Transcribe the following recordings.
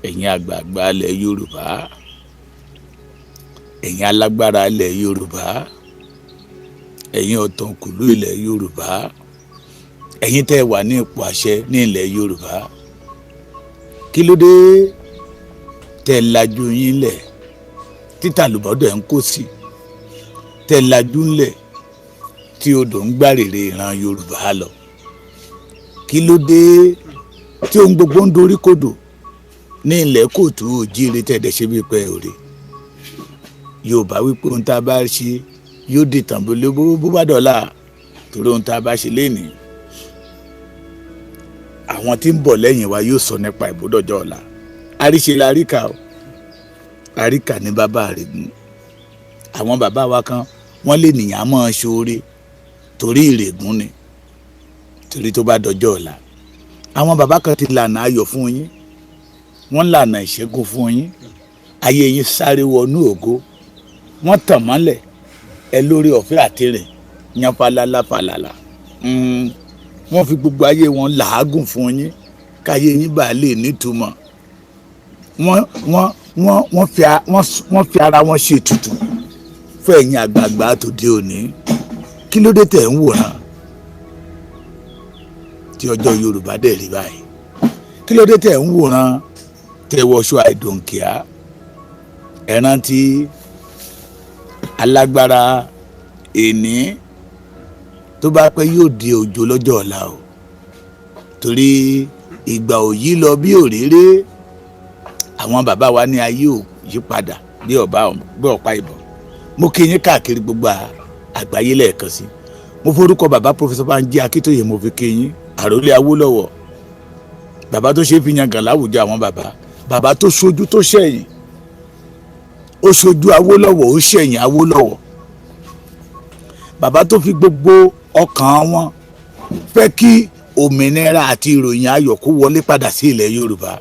Ẹ̀yin àgbààgbà ilẹ̀ Yorùbá, ẹ̀yin alágbára ilẹ̀ Yorùbá, ẹ̀yin ọ̀tọ̀kùlú ilẹ̀ Yorùbá, ẹ̀yin tẹ́ ẹ wà ní ipò àṣẹ ní ilẹ̀ Yorùbá, kí ló dé tẹ́ ẹ lajú yín lẹ̀ títà lùbọ́dọ̀ ẹ̀ ń kó sí, tẹ́ ẹ lajú ńlẹ̀ tí odò ń gbàrèrè ìran Yorùbá lọ? Kí ló dé tí ohun gbogbo ń dorí kodò ní ilẹ̀ kóòtù òjíire, tẹ́ ẹ dẹ̀ ṣe bí pẹ́ òre Yorùbá wípé ohun tá a bá ṣe yóò dìtàn bó bá dọ̀la? Torí ohun tá a bá ṣe lénìí, àwọn tí ń bọ̀ lẹ́yìn wa yóò sọ nípa ìbúdọ̀jọ́ ọ̀la. Àríṣe la ríkà o, àríkà ní bàbá àrègùn. Àwọn bàbá wa kan, wọ́n lè nìyàn máa ṣoore torí ìrègùn ni, torí tó bá dọjọ́ ọ̀la. Àwọn bàbá kan ti lànà ayọ̀ fún yín, wọ́n lànà ìṣẹ́gun fún yín, ayé yín sáré wọnú ògo, wọ́n tàn mọ́lẹ̀ ẹ lórí ọ̀fẹ́ àtìrìn yan falala falala. Wọ́n fi gbogbo ayé wọn làágùn fún yín káyé yín bá lè nítumọ̀. Wọ́n fi ara wọn ṣe ètùtù fún ẹ̀yin àgbààgbà tòde òní. Kí ló dé tẹ̀ ń wòran tí ọjọ́ Yorùbá dẹ̀ rí báyìí? Kí ló dé tẹ̀ ń wòran tẹ̀ wọṣọ àìdòǹkìá? Ẹ rántí, alágbára èní tó bá pẹ́ yóò di òjò lọ́jọ́ ọ̀la o, torí ìgbà ò yí lọ bí òréré. Àwọn bàbá wa ní ayé ò yí padà bí ọba bí ọ̀pá ìbọn. Mo kí yín káàkiri gbogbo àgbáyé lẹ́ẹ̀kan sí. Mo forúkọ bàbá Professor Banji Akíntóyè, mo fi kí yín, àròlé Awólọ́wọ̀, bàbá tó ṣe é fi yangàn láwùjọ àwọn bàbá, bàbá tó ṣojú tó ṣẹ̀yìn. Ó ṣojú Awólọ́wọ̀, ó ṣẹ̀yìn Awólọ́wọ̀. Bàbá tó fi gbogbo ọkàn wọn fẹ́ kí òmìnira àti ìròyìn ayọ̀ kó wọlé padà sí ilẹ̀ Yorùbá.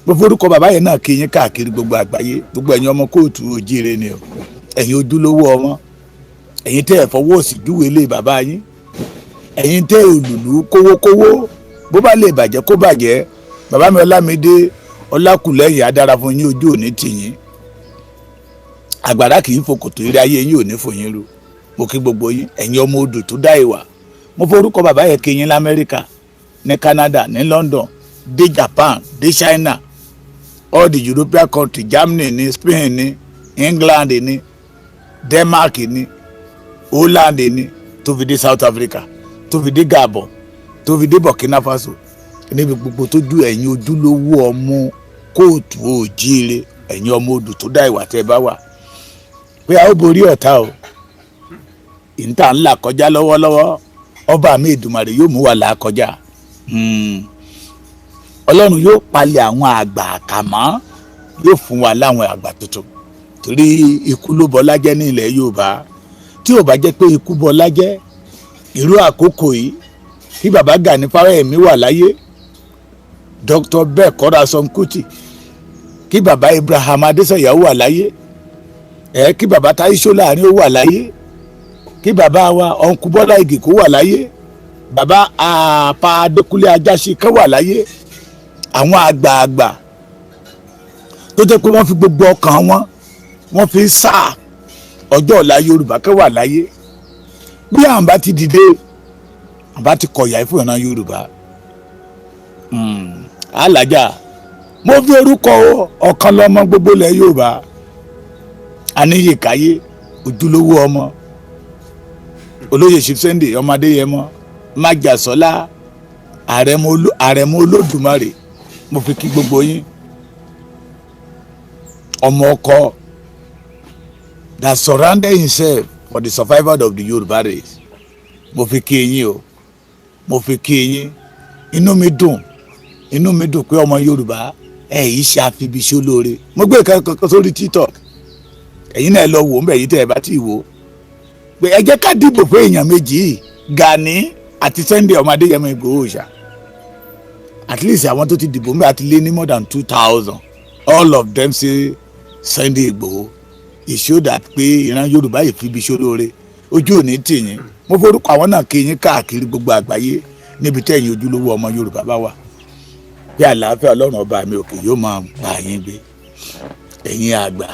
Mo forúkọ bàbá yẹn náà kí yín káàkiri gbogbo àgbáyé. Gbogbo ẹ̀yin ọmọ kóòtù òjíire ni o, ẹ̀yin ojúlówó ọmọ, ẹ̀yin tẹ́ ẹ̀ fọwọ́ sí júwe ilé bàbá yín, ẹ̀yin tẹ́ òlùlù kówókówó, bó bá lè bàjẹ́ kó bàjẹ́. Bàbá mi Ọlámídé Ọlákùlẹ́yìn, adára fún yín, ojú òní tì yín. Àgbàrá kì í fòkòtò eré ayé yín ò ní fò yín ru. Mo kí gbogbo yín, ẹ̀yin ọmọ odò tó dá ìwà. Mo forúkọ bàbá yẹn kí yín lamẹ́ríkà, ní Canada, ní London, dé Japan, dé China, all the European country, Germany ní, Spain ní, England ní, Denmark ní, Holland ní, tó fi dé South Africa, tó fi dé Gabon, tó fi dé Burkina Faso, níbi gbogbo tó ju ẹ̀yin ojúlówó ọmọ kóòtù òjíire, ẹ̀yin ọmọ odò tó dá ìwà tẹ́ ẹ bá wà, pé a ó borí ọ̀tá o. Ìta ńlá kọjá lọ́wọ́lọ́wọ́, ọba mi Èdùmàrè yóò mú wa là kọjá. Ọlọ́run yóò palẹ̀ àwọn àgbà àkàmọ́, yóò fún wa láwọn àgbà tuntun, torí ikú ló bọlá jẹ́ ní ilẹ̀ Yorùbá. Tí ò bá jẹ́ pé ikú bọlá jẹ́, irú àkókò yìí, kí bàbá Gani Fáwẹ́hìnmí wà láyé, Dr. Bẹ́ẹ̀ Ransome Kuti, kí bàbá Ibrahim Adésànyà wà láyé ẹ, kí bàbá Táyé Ṣóláàrin ó wà láyé, kí bàbá wa uncle Bọ́lá Ìgè kó wà láyé, bàbá àpá Adékúnlé Ajáṣin kan wà láyé, àwọn àgbààgbà tó jẹ́ pé wọ́n fi gbogbo ọkàn wọn, wọ́n fi ń sáà ọjọ́ ọ̀la Yorùbá kan wà láyé, bí àwọn bá ti dìde, àwọn bá ti kọ̀yà fún ìran Yorùbá alájà. Mo fi orúkọ ọ̀kan lọ́mọ gbogbo ilẹ̀ Yorùbá, aníyèkáyé, ojúlówó ọmọ, olóyè Chief Sunday ọmọ Adéyẹmọ májàsọ́lá, àrẹ̀mọ Olódùmarè, mo fi kí gbogbo yín. Ọmọ ọkọ that surrounded himself for the survival of the Yorùbá race, mo fi kí yín o, mo fi kí yín. Inú mi dùn, inú mi dùn pé ọmọ Yorùbá ẹ yìí ṣe àfibiṣó lóore. Mo gbé nǹkan kankan sórí TikTok, ẹ̀yin náà lọ wò ó ń bẹ̀ yìí tẹ́ ẹ bá ti wò ó, pé ẹ jẹ́ ká dìbò fún èèyàn méjì yìí, Gani àti Sunday ọmọ Adéyẹmọ Ìgbòho ṣá. At least àwọn tó ti dìbò ń bẹ̀ àti lé ní more than 2,000. All of them say Sunday Ìgbòho. It show that pé ìran Yorùbá yìí fi ibi ṣó lóore. Ojú ò ní tì yín. Mo forúkọ àwọn náà kí yín káàkiri gbogbo àgbáyé níbi tẹ́yìn ojúlówó ọmọ Yorùbá bá wà. Pé àlàáfíà Ọlọ́run ọba mi òkè yóò máa bá yín gbé. Ẹ̀yin àgbà,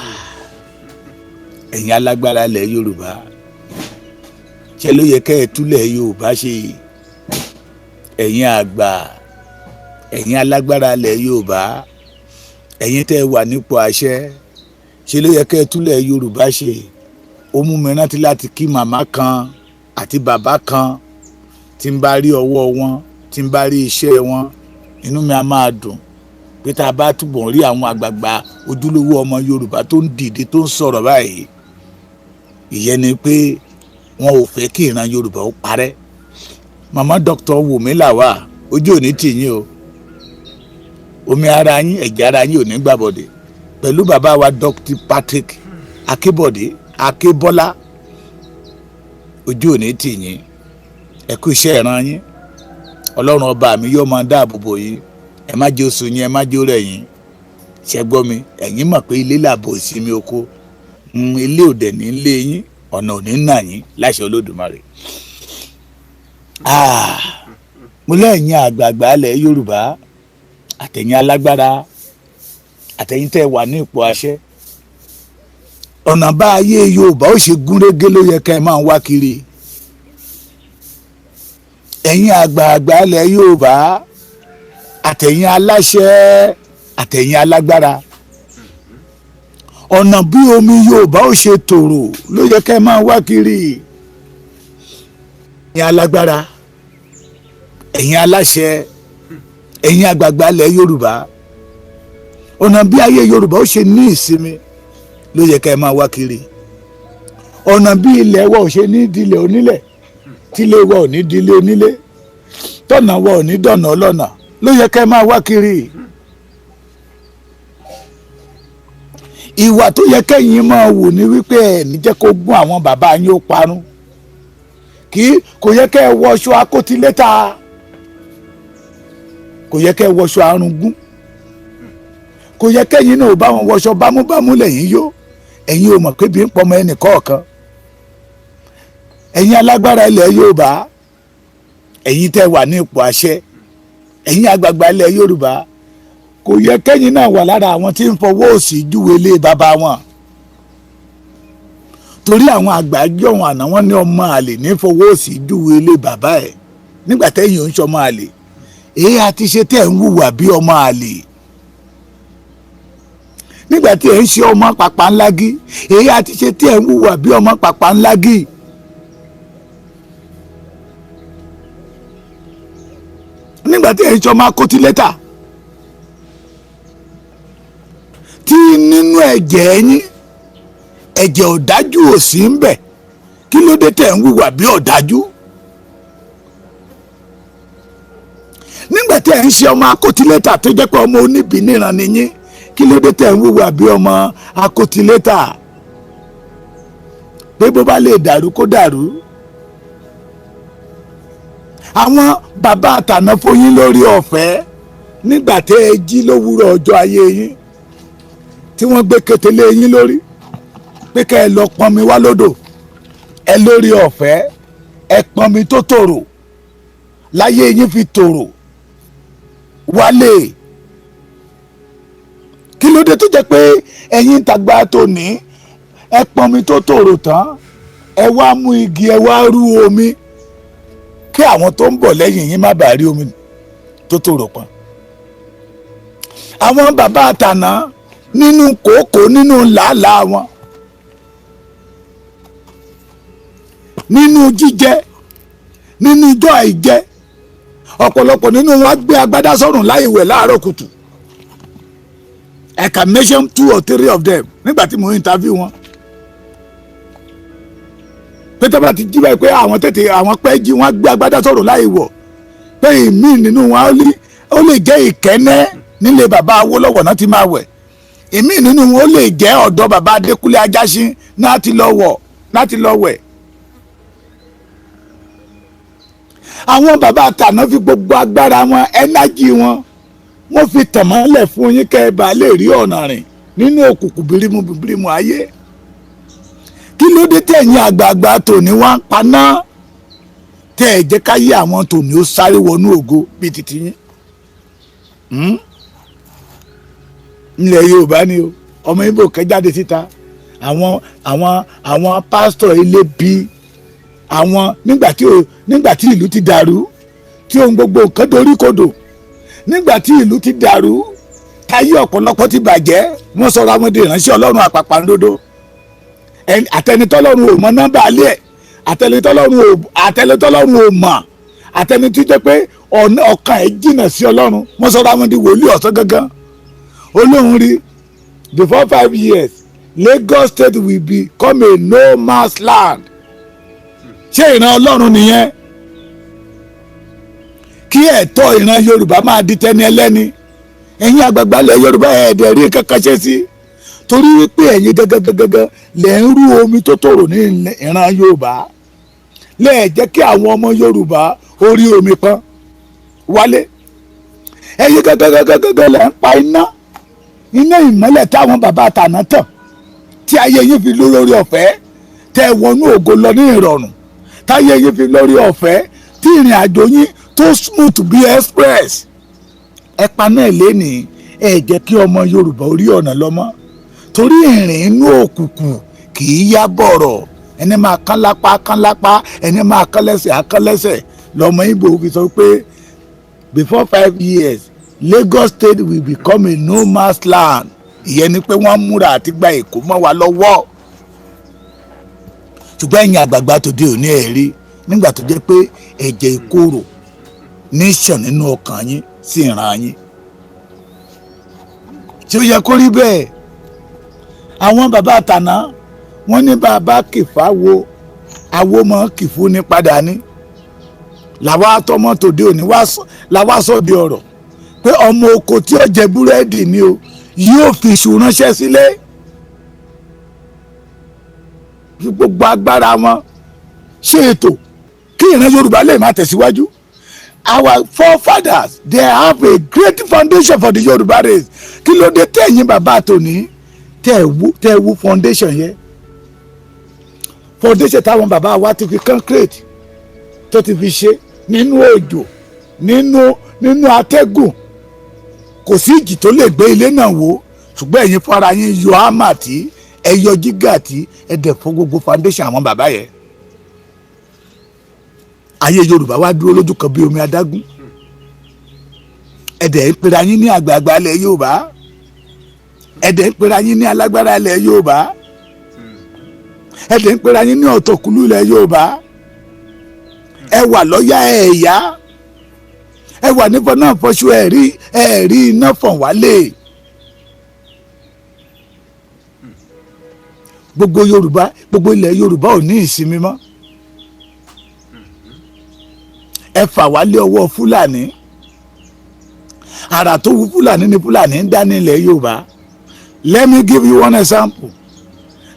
ẹ̀yin alágbára ilẹ̀ Yorùbá, ṣe ló yẹ kẹ́ ẹ túlẹ̀ Yorùbá ṣe. Ẹ̀yin àgbà, ẹ̀yin alágbára ilẹ̀ Yorùbá, ẹ̀yin tẹ́ ẹ wà nípò àṣẹ, ṣe ló yẹ kẹ́ ẹ túlẹ̀ Yorùbá ṣe. Ó mú mi rántí láti kí màmá kan àti bàbá kan. Tí n bá rí ọwọ́ wọn, tí n bá rí iṣẹ́ wọn, inú mi á máa dùn pé tá a bá túbọ̀ rí àwọn àgbààgbà ojúlówó ọmọ Yorùbá tó ń dìde, tó ń sọ̀rọ̀ báyìí, ìyẹn ni pé wọn ò fẹ́ kí ìran Yorùbá ó parẹ́. Màmá Dr. Wùmí Làwà, ojú ò ní tì yín o. Omi ara yín, ẹ̀jẹ̀ ara yín ò ní gbàbọ̀dẹ̀. Pẹ̀lú bàbá wa Dr. Patrick Akébọ̀dé Akébọ́lá, ojú ò ní tì yín. Ẹ kú iṣẹ́ ìran yín. Ọlọ́run ọba mi yóò máa dáàbò bò yín. Ẹ má jẹ́ oṣù yín, ẹ má jẹ́ ó rẹ̀ yín. Ṣẹ gbọ́ mi? Ẹ̀yin mọ̀ pé ilé làbò ìsinmi oko. Ilé òdẹ̀ ní ilé yín, ọ̀nà ò ní nà yín láṣẹ Olódùmarè. Mo lẹ́yìn àgbààgbà ilẹ̀ Yorùbá, àtẹ̀yìn alágbára, àtẹ̀yìn tẹ́ wà ní ipò àṣẹ, ọ̀nà bá ayé Yorùbá ó ṣe gúnrégé ló yẹ ká ẹ máa wá kiri. Ẹ̀yin àgbààgbà ilẹ̀ Yorùbá, àtẹ̀yìn aláṣẹ, àtẹ̀yìn alágbára, ọ̀nà bí omi Yorùbá ó ṣe tòrò ló yẹ ká ẹ máa wá kiri. Ẹ̀yin alágbára, ẹ̀yin aláṣẹ, ẹ̀yin àgbààgbà ilẹ̀ Yorùbá, ọ̀nà bí ayé Yorùbá ó ṣe ní ìsinmi ló yẹ ká ẹ máa wá kiri. Ọ̀nà bí ilẹ̀ wa ò ṣe ní dilẹ̀ onílẹ̀, tílé wa ò ní dilé onílé, tọ̀nà wa ò ní dọ̀nà ọlọ́nà ló yẹ ká ẹ máa wá kiri. Ìwà tó yẹ kẹ́yìn máa wù ní wípé ẹ̀ ní jẹ́ kó gún àwọn bàbá yín ó parun. Kì kò yẹ kẹ́ ẹ wọṣọ akótilétà, kò yẹ kẹ́ ẹ wọṣọ arúgún, kò yẹ kẹ́yìn náà ò bá wọn wọṣọ bámúbámú lẹ́yìn yó. Ẹ̀yin ò mọ̀ pé bí ń pọmọ ẹnì kọ̀ọ̀kan. Ẹ̀yin alágbára ilẹ̀ Yorùbá, ẹ̀yin tẹ́ wà ní ipò àṣẹ, ẹ̀yin àgbààgbà ilẹ̀ Yorùbá, kò yẹ kẹ́yìn náà wà lára àwọn tí ń fọwọ́ òsì júwe ilé bàbá wọn, torí àwọn àgbà jọ̀wọ́n àná wọn ní ọmọ àlè ní fọwọ́ òsì júwe ilé bàbá ẹ̀. Nígbà tẹ́yìn ò ń ṣọmọ àlè, èyí àti ṣe tẹ́ ń hùwà bí ọmọ àlè. Nígbà tí ẹ̀ ń ṣe ọmọ pàpà ńlágí, èyí àti ṣe tẹ́ ń hùwà bí ọmọ pàpà ńlágí. Nígbà tí ẹ̀ ń ṣe ọmọ akótílétà, tí nínú ẹ̀jẹ̀ yín ẹ̀jẹ̀ ọ̀dájú ò sí ń bẹ̀, kí ló dé tẹ̀ ń hùwà bí ọ̀dájú? Nígbà tí ẹ̀ ń ṣe ọmọ akótilétà tó jẹ́ pé ọmọ oníbi níran ni yín, kí ló dé tẹ̀ ń hùwà bí ọmọ akótilétà? Pé bó bá lè dàrú kó dàrú. Àwọn bàbá àtàná fún yín lórí ọ̀fẹ́ nígbà tẹ́ ẹ jí lówùúrọ̀ ọjọ́ ayé yín, tí wọ́n gbé kété lé yín lórí pé kẹ́ ẹ lọ pọnmi wá lódò. Ẹ lórí ọ̀fẹ́, ẹ pọnmi tó tòrò láyé yín fi tòrò wálé. Kí ló dé tó jẹ́ pé ẹ̀yin tàgbà tòní, ẹ pọnmi tó tòrò tán, ẹ wá mú igi, ẹ wá rú omi kí àwọn tó ń bọ̀ lẹ́yìn yín má bàa rí omi tó tòrò pọn? Àwọn bàbá àtàná nínú kòókòó, nínú làálàá wọn, nínú jíjẹ, nínú ijó àìjẹ, ọ̀pọ̀lọpọ̀ nínú wọn gbé agbádá sọ́rùn láì wẹ̀ láàárọ̀ kùtù. I can mention two or three of them nígbà tí mo ń interview wọn. Pété bá ti jí báyìí pé àwọn tètè àwọn pẹ́ jí, wọ́n gbé agbádá sọ́rùn láì wọ̀, pé ìmí nínú wọn ó lè jẹ́ Ìkẹ́nnẹ́ nílé bàbá Awólọ́wọ̀ náà ti máa wẹ̀, ìmí nínú wọn ó lè jẹ́ ọ̀dọ̀ bàbá Adékúnlé Ajáṣin náà ti lọ wọ̀, náà ti lọ wẹ̀. Àwọn bàbá àtàná fi gbogbo agbára wọn, ẹnájì wọn, wọ́n fi tànmọ́lẹ̀ fún yín kẹ́ ẹ bá lè rí ọ̀nà rìn nínú òkùnkùn bírímù bírímù ayé. Kí ló dé tẹ̀yìn àgbààgbà tòní wá ń paná, tẹ́ ẹ jẹ́ káyé àwọn tòní ó sáré wọnú ògo bíi titi yín? Nílẹ̀ Yorùbá ni o. Ọmọ Ìgbò kan jáde síta, àwọn pásítọ̀ ilé bí àwọn nígbà tí ìlú ti dàrú, tí ohun gbogbo nǹkan dorí kodò, nígbà tí ìlú ti dàrú, táyé ọ̀pọ̀lọpọ̀ ti bàjẹ́, wọ́n sọ̀rọ̀ àwọn di ìránṣẹ́ Ọlọ́run àpàpàǹdodo. Àtẹnitọ́lọ́run ò mọ nọ́mbà alẹ́ ẹ̀, àtẹnitọ́lọ́run ò mọ̀, àtẹnití jẹ́ pé ọ̀nà ọkàn ẹ̀ jìnnà sí Ọlọ́run, wọ́n sọ̀rọ̀ àwọn di wòlíì ọ̀sán gangan. Olóhùn rí before 5 years, Lagos State will become a no man's land. Ṣé ìran Ọlọ́run nìyẹn? Kí ẹ̀tọ́ ìran Yorùbá máa di tẹni ẹlẹ́ni. Ẹ̀yin àgbààgbà ilẹ̀ Yorùbá, ẹ̀ẹ́dẹ̀ rí kankan ṣe sí, torí wípé ẹ̀yin gẹ́gẹ́gẹ́gẹ́ lẹ̀ ń rú omi tó tòrò ní ìran Yorùbá, lẹ́ẹ̀ jẹ́ kí àwọn ọmọ Yorùbá orí omi pọ́n wálé. Ẹ̀yin gẹ́gẹ́gẹ́gẹ́gẹ́ lẹ̀ ń pa iná ìmọ́lẹ̀ táwọn bàbá àtàná tàn, tí ayé yín fi lórí ọ̀fẹ́ tẹ́ wọnú ògo lọ ní ìrọ̀rùn, táyé yín fi lórí ọ̀fẹ́, tí ìrìn àjò yín tó smooth bí express. Ẹ pa náà lénìí, ẹ jẹ́ kí ọmọ Yorùbá orí ọ̀nà lọ́mọ́, torí ìrìn inú òkùnkùn kì í yá bọ̀rọ̀. Ẹni máa kán lápá, kán lápá, ẹni máa kán lẹ́sẹ̀, á kán lẹ́sẹ̀. Lọ́mọ Ìgbò fi sọ pé before 5 years, Lagos State will become a no man's land. Ìyẹn ni pé wọ́n múra àti gba Èkó mọ́ wa lọ́wọ́. Ṣùgbọ́n ẹ̀yin àgbààgbà tòde òní, ẹ̀ rí nígbà tó jẹ́ pé ẹ̀jẹ̀ ìkorò ní ṣàn nínú ọkàn yín sí ìran yín. Tí ó yẹ kó rí bẹ́ẹ̀? Àwọn bàbá àtàná, wọ́n ní bàbá kìfà wo awo mọ́ kìfú ní padà ní làwa àtọmọ tòde òní làwa sọ di ọ̀rọ̀ pé ọmọ oko tí ó jẹ búrẹ́dì ni o yóò fi iṣu ránṣẹ́ sílé. Fi gbogbo agbára wọn ṣe ètò kí ìran Yorùbá lè máa tẹ̀síwájú. Our forefathers, they have a great foundation for the Yorùbá race. Kí ló dé tẹ̀yìn bàbá tòní tẹ́ ẹ wú foundation yẹn, foundation táwọn bàbá wa ti fi concrete tó ti fi ṣe nínú òjò, nínú atẹ́gùn? Kò sí ìjì tó lè gbé ilé náà wó, ṣùgbọ́n ẹ̀yin fúnra yín yọ ámà tí ẹ yọ jígà tí ẹ dẹ̀ fọ́ gbogbo foundation àwọn bàbá yẹn. Ayé Yorùbá wá dúró lójú kan bí omi adágún. Ẹ dẹ̀ ń pera yín ní àgbààgbà ilẹ̀ Yorùbá, ẹ dẹ̀ ń pera yín ní alágbára ilẹ̀ Yorùbá, ẹ dẹ̀ ń pera yín ní ọ̀tọ̀kùlú ilẹ̀ Yorùbá. Ẹ wà lọ́yà ẹ̀yà, ẹ wà nífọ̀ náà fọṣọ, ẹ̀ rí iná fọ̀n wálé. Gbogbo Yorùbá, gbogbo ilẹ̀ Yorùbá ò ní ìsinmi mọ́. Ẹ fà wálé ọwọ́ Fúlàní. Àrà tó wù Fúlàní ni Fúlàní ń dá ní ilẹ̀ Yorùbá. Let me give you one example.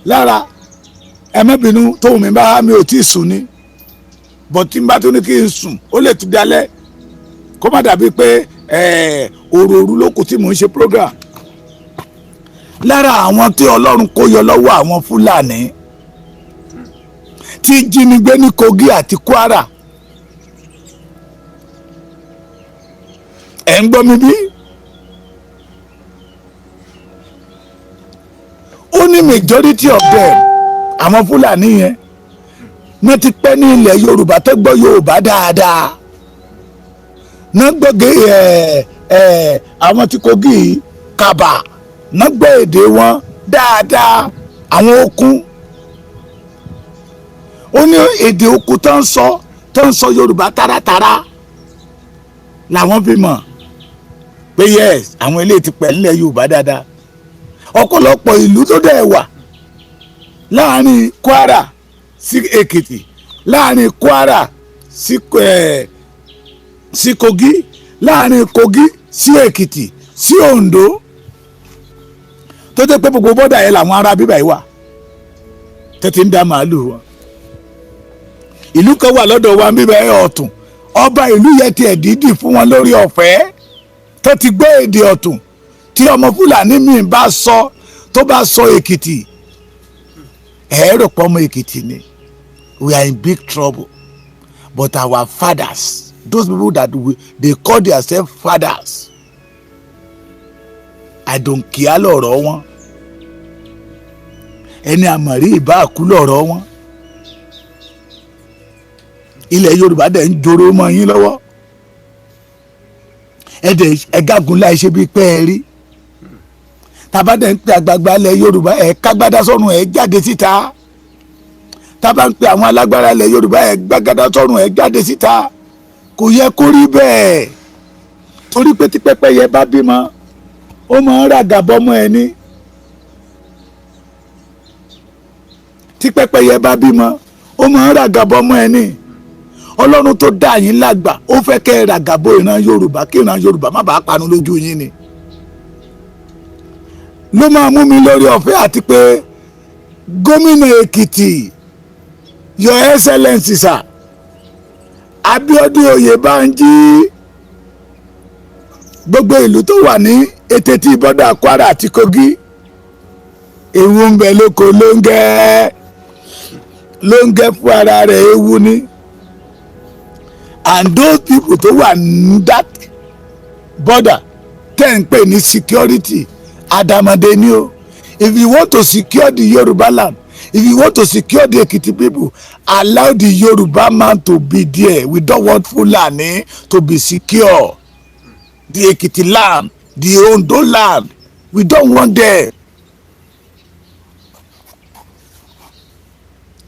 Lára, ẹ má bínú, tóun mi bá mi ò tí ì sùn ni, but tí n bá tún ní kí n sùn, ó lè tún dalẹ̀, kó má dàbí pé òru òru ló kù tí mò ń ṣe program. Lára àwọn tí Ọlọ́run kó yọ lọ́wọ́ àwọn Fúlàní tí jínigbé ní Kogi àti Kwara, ẹ̀ ń gbọ́ mi bí? Ó ní majority of them, àwọn Fúlàní yẹn, wọ́n ti pẹ́ ní ilẹ̀ Yorùbá, tó gbọ́ Yorùbá dáadáa náà, gbọ́gẹ́ ẹ̀ ẹ̀ àwọn tí Kogi kàbà náà gbọ́ èdè wọn dáadáa. Àwọn okun, ó ní èdè okun tó ń sọ Yorùbá táratára làwọn fi mọ̀ pé yes, àwọn eléyìí ti pẹ́ nílẹ̀ Yorùbá dáadáa. Ọ̀pọ̀lọpọ̀ ìlú tó dẹ̀ wà láàrin Kwara sí Èkìtì, láàrin Kwara sí Kogi, láàrin Kogi sí Èkìtì sí Oǹdó, tó jẹ́ pé gbogbo bọ́dà yẹn làwọn ará bíbà yìí wà tẹ́tí ń dá màálù wọn. Ìlú kan wà lọ́dọ̀ wa bíbà yẹn, Ọ̀tún. Ọba ìlú yẹn tiẹ̀ dídì fún wọn lórí ọ̀fẹ́ tó ti gbọ́ èdè Ọ̀tún. Tí ọmọ Fúlàní míì bá sọ, tó bá sọ Èkìtì, ẹ̀ẹ́rọ pọ̀ ọmọ Èkìtì ni. We are in big trouble, but our fathers, those people that they call themselves fathers, Àdòǹkìá lọ̀rọ̀ wọn, ẹni àmọ̀rí ìbá kú lọ̀rọ̀ wọn. Ilẹ̀ Yorùbá dẹ̀ ń joro mọ́ yín lọ́wọ́. Ẹ̀dẹ̀ ẹ̀gágun láì ṣe bíi pẹ́ ẹ rí. Tàbá dẹ̀ ń pe àgbààgbà ilẹ̀ Yorùbá, ẹ̀ kágbádá sọ́run, ẹ̀ jáde síta. Tábà ń pe àwọn alágbára ilẹ̀ Yorùbá, ẹ̀ gbàgádá sọ́run, ẹ̀ jáde síta. Kò yẹ kó rí bẹ́ẹ̀, torí pé tí pẹ́pẹ́yẹ bá bímọ, ó máa ń ràgà bọ́mọ ẹ ní. Tí pẹ́pẹ́yẹ bá bímọ, ó máa ń ràgà bọ́mọ ẹ ní. Ọlọ́run tó dá yín lágbà, ó fẹ́ kẹ́ ẹ ràgà bo ìran Yorùbá, kí ìran Yorùbá má bàa panu lójú yín ni. Ló máa mú mi lórí ọ̀fẹ́ àti pé gómìnà Èkìtì, Your Excellency Sir Abíọ́dún Oyèbánjí, gbogbo ìlú tó wà ní ètètì bọ́dà Kwara àti Kogi, ewu ń bẹ lóko ló ń gẹ́, ló ń gẹ́ fún ara rẹ̀, ewu ni. And those people tó wà ní that border tẹ́ ń pè ní security, adamade ni o. If you want to secure the Yoruba land, if you want to secure the Ekiti people, allow the Yoruba man to be there. We don't want Fulani to be secure the Ekiti land, the Ondo land. We don't want them,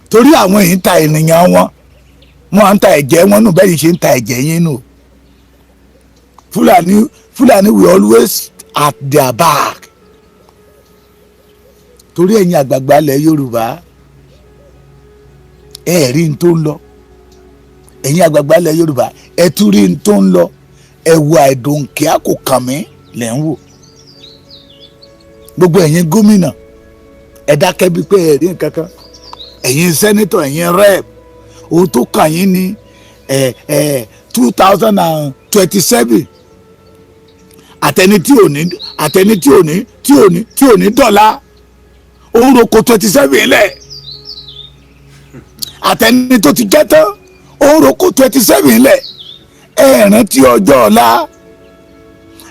torí àwọn yìí ń ta ènìyàn wọn, wọn à ń ta ẹ̀jẹ̀ wọn nù. Bẹ́ẹ̀ yìí ṣe ń ta ẹ̀jẹ̀ yín nù. Fulani, Fulani will always at their back. Torí ẹ̀yin àgbààgbà ilẹ̀ Yorùbá, ẹ rí n tó ń lọ. Ẹ̀yin àgbààgbà ilẹ̀ Yorùbá, ẹ tún rí n tó ń lọ. Ẹ wo àìdùnkìá kò kàn mí lẹ̀ ń wò. Gbogbo ẹ̀yin gómìnà, ẹ dákẹ́ bíi pé ẹ rí nǹkan kan. Ẹ̀yin senator, ẹ̀yin rep, ohun tó kàn yín ní ẹ ẹ 2027. Àtẹni tí ò ní, àtẹni tí ò ní dọ̀la, òun roko 27 lẹ̀. Àtẹni tó ti jẹ́ tán, òun roko 27 lẹ̀. Ẹ rántí ọjọ́ ọ̀la.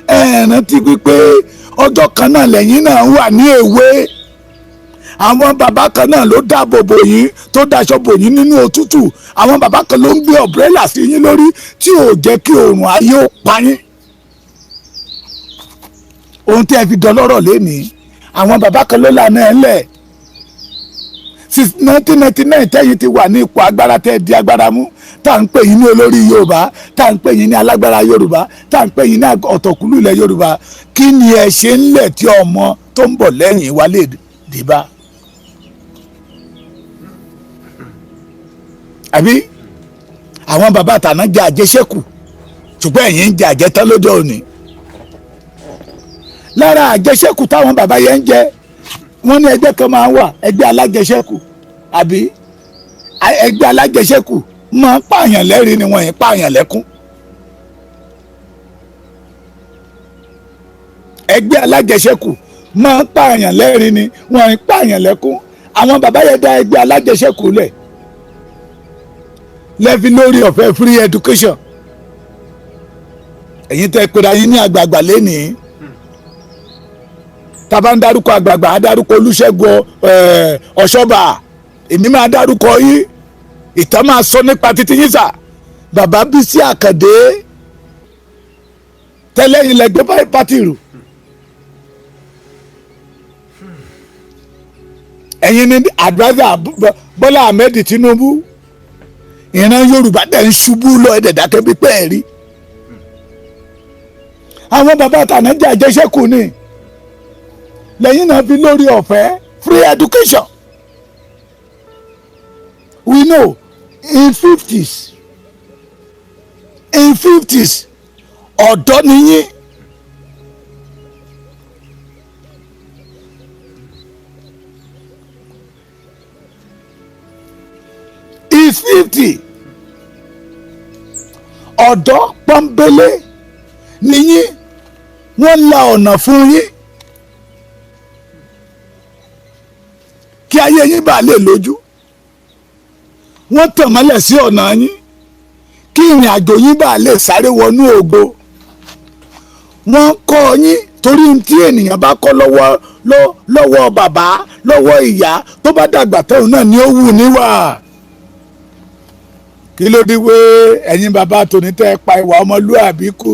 Ẹ rántí pípé ọjọ́ kan náà lẹ́yìn náà wà ní èwe. Àwọn bàbá kan náà ló dáàbò bò yín, tó daṣọ bò yín nínú òtútù. Àwọn bàbá kan ló ń gbé umbrella sí yín lórí, tí ò jẹ́ kí oòrùn ayé ó pa yín. Ohun tí ẹ fi dọlọ́rọ̀ lénìí, àwọn bàbá kan ló lànà ẹ̀ ńlẹ̀. Since 1999 tẹ́yìn ti wà ní ipò agbára, tẹ́ di agbára mú, tá à ń pè yín ní olórí Yorùbá, tá à ń pè yín ní alágbára Yorùbá, tá à ń pè yín ní ọ̀tọ̀kùlú ilẹ̀ Yorùbá, kí ni ẹ ṣe ń lẹ̀ tí ọmọ tó ń bọ̀ lẹ́yìn wa lè dé bá? Àbí àwọn bàbá àtàná jẹ àjẹṣẹ́kù, ṣùgbọ́n ẹ̀yin ń jẹ àjẹtán lóde òní. Lára àjẹṣẹ́kù táwọn bàbá yẹn ń jẹ, wọ́n ní ẹgbẹ́ kan máa ń wà, ẹgbẹ́ alájẹṣẹ́kù. Àbí ẹgbẹ́ alájẹṣẹ́kù máa ń pààyàn lẹ́rìí ni, wọ́n yẹn pààyàn lẹ́kún. Ẹgbẹ́ alájẹṣẹ́kù máa ń pààyàn lẹ́rìí ni, wọ́n yẹn pààyàn lẹ́kún. Àwọn bàbá yẹn dá ẹgbẹ́ alájẹṣẹ́kù lẹ̀ lẹ́fi lórí ọ̀fẹ́ free education. Ẹ̀yin tẹ́ pera yín ní àgbààgbà lénìí, tá bá ń dárúkọ àgbààgbà, á dárúkọ Olúṣẹ́gun Ọ̀ṣọ́bà. Èmi máa dárúkọ yín, ìtàn máa sọ nípa títí yín sà. Bàbá Bísí Àkàndé, tẹ́lẹ̀yìn lẹ́gbẹ́ party rù. Ẹ̀yin ní adviser Bọ́lá Ahmed Tinubu. Ìran Yorùbá dẹ̀ ń ṣubú lọ, ẹ̀dẹ̀ dákẹ́ bí pẹ́ẹ́ rí. Àwọn bàbá àtàná jẹ́ àjẹsẹ́kù ni, lẹ́yìn náà fi lórí ọ̀fẹ́ free education. We know in 50s, ọ̀dọ́ nìyí. Is 50, ọ̀dọ́ pọ́nbélé nìyí. Wọ́n la ọ̀nà fún yín kí ayé yín bá lè lójú. Wọ́n tàn mọ́lẹ̀ sí ọ̀nà yín kí ìrìn àjò yín bá lè sáré wọnú ògo. Wọ́n kọ́ yín. Torí tí ènìyàn bá kọ́ lọ́wọ́ bàbá, lọ́wọ́ ìyá, tó bá dàgbà tóun náà ni ó wù níwà. Kí ló dé wé ẹ̀yin bàbá tòní tẹ́ ẹ pa ìwà ọmọlúàbí kù?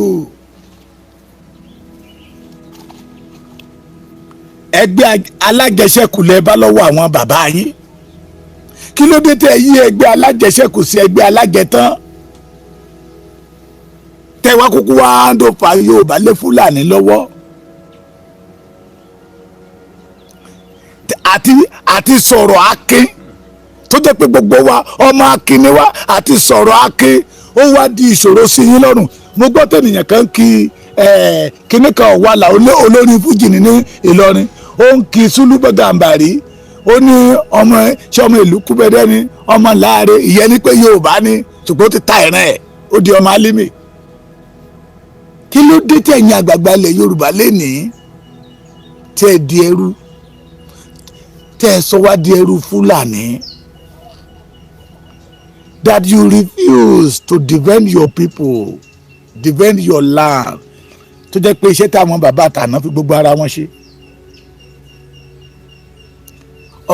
Ẹgbẹ́ alájẹsẹ́kù lẹ bá lọ́wọ́ àwọn bàbá yín. Kí ló dé tẹ́ ẹ yí ẹgbẹ́ alájẹsẹ́kù sí ẹgbẹ́ alájẹtán, tẹ́ wá kúkú wá ń fa Yorùbá lé Fúlàní lọ́wọ́ àti sọ̀rọ̀ akin tó jẹ́ pé gbogbo wa ọmọ akin ni wá, àti sọ̀rọ̀ akin ó wá di ìṣòro sí yín lọ́rùn. Mo gbọ́ tẹ̀nìyàn kan kí kíní kan wà là olórin fújì ní Ìlọrin, ó ń kí Sùlù Gàmbàrí, ó ní ọmọ ṣé ọmọ ìlú kúbẹ́dẹ́ ni, ọmọ láàrẹ, ìyẹn ni pé Yorùbá ni, ṣùgbọ́n ó ti ta ìran ẹ̀, ó di ọmọ Álímì. Kí ló dé tí ẹ̀yin àgbààgbà ilẹ̀ Yorùbá lénìí tẹ́ ẹ di ẹrú, tẹ́ ẹ sọ wá di ẹrú Fúlàní, that you refuse to defend your people, defend your land, tó jẹ́ pé iṣẹ́ táwọn bàbá àtàná fi gbogbo ara wọn ṣe?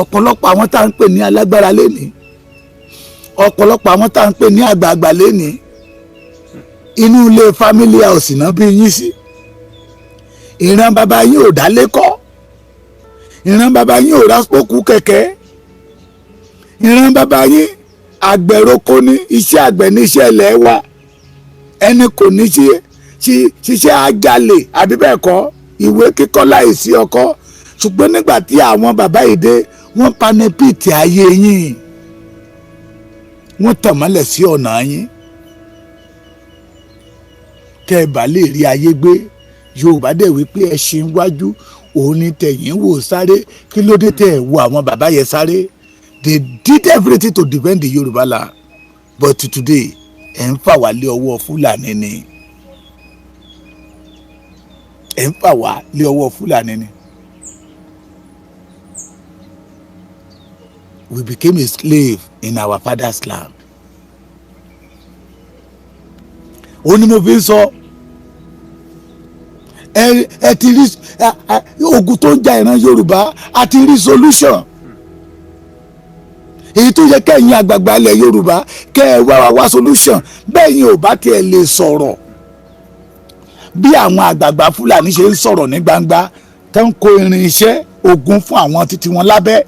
Ọ̀pọ̀lọpọ̀ àwọn tá à ń pè ní alágbára lénìí, ọ̀pọ̀lọpọ̀ àwọn tá à ń pè ní àgbààgbà lénìí, inú ilé family house náà bí yín sí. Ìran bàbá yín ò dálé kọ́, ìran bàbá yín ò rápòkù kẹ̀kẹ́, ìran bàbá yín àgbẹ̀roko ní iṣẹ́ àgbẹ̀ ní iṣẹ́ ilẹ̀ wa. Ẹni kò ní ṣe ṣiṣẹ́ ajalè àbí bẹ́ẹ̀ kọ́, ìwé kíkọ́ láìsí ọkọ́. Ṣùgbọ́n nígbà tí àwọn bàbá yìí dé, wọ́n panẹ́pìtì ayé yín, wọ́n tàn mọ́lẹ̀ sí ọ̀nà yín kẹ́ ẹ bá lè rí ayé gbé. Yorùbá dẹ̀ wípé ẹṣin wájú òun ni tẹ̀yìn wò sáré. Kí ló dé tẹ̀ wo àwọn bàbá yẹn sáré? They did everything to defend the Yorùbá land, but today ẹ̀ ń fà wá lé ọwọ́ Fúlàní ni, ẹ̀ ń fà wá lé ọwọ́ Fúlàní ni. We became a slave in our father's land. Ó ní mo fi ń sọ, ẹ ti rí ogun tó ń ja ìran Yorùbá, a ti rí solution èyí tó yẹ kẹ́yìn àgbààgbà ilẹ̀ Yorùbá kẹ́ ẹ wá wá wá solution. Bẹ́ẹ̀ yín ò bá tiẹ̀ lè sọ̀rọ̀ bí àwọn àgbààgbà Fúlàní ṣe ń sọ̀rọ̀ ní gbangba, tó ń kó irinṣẹ́ ogun fún àwọn títí wọn lábẹ́.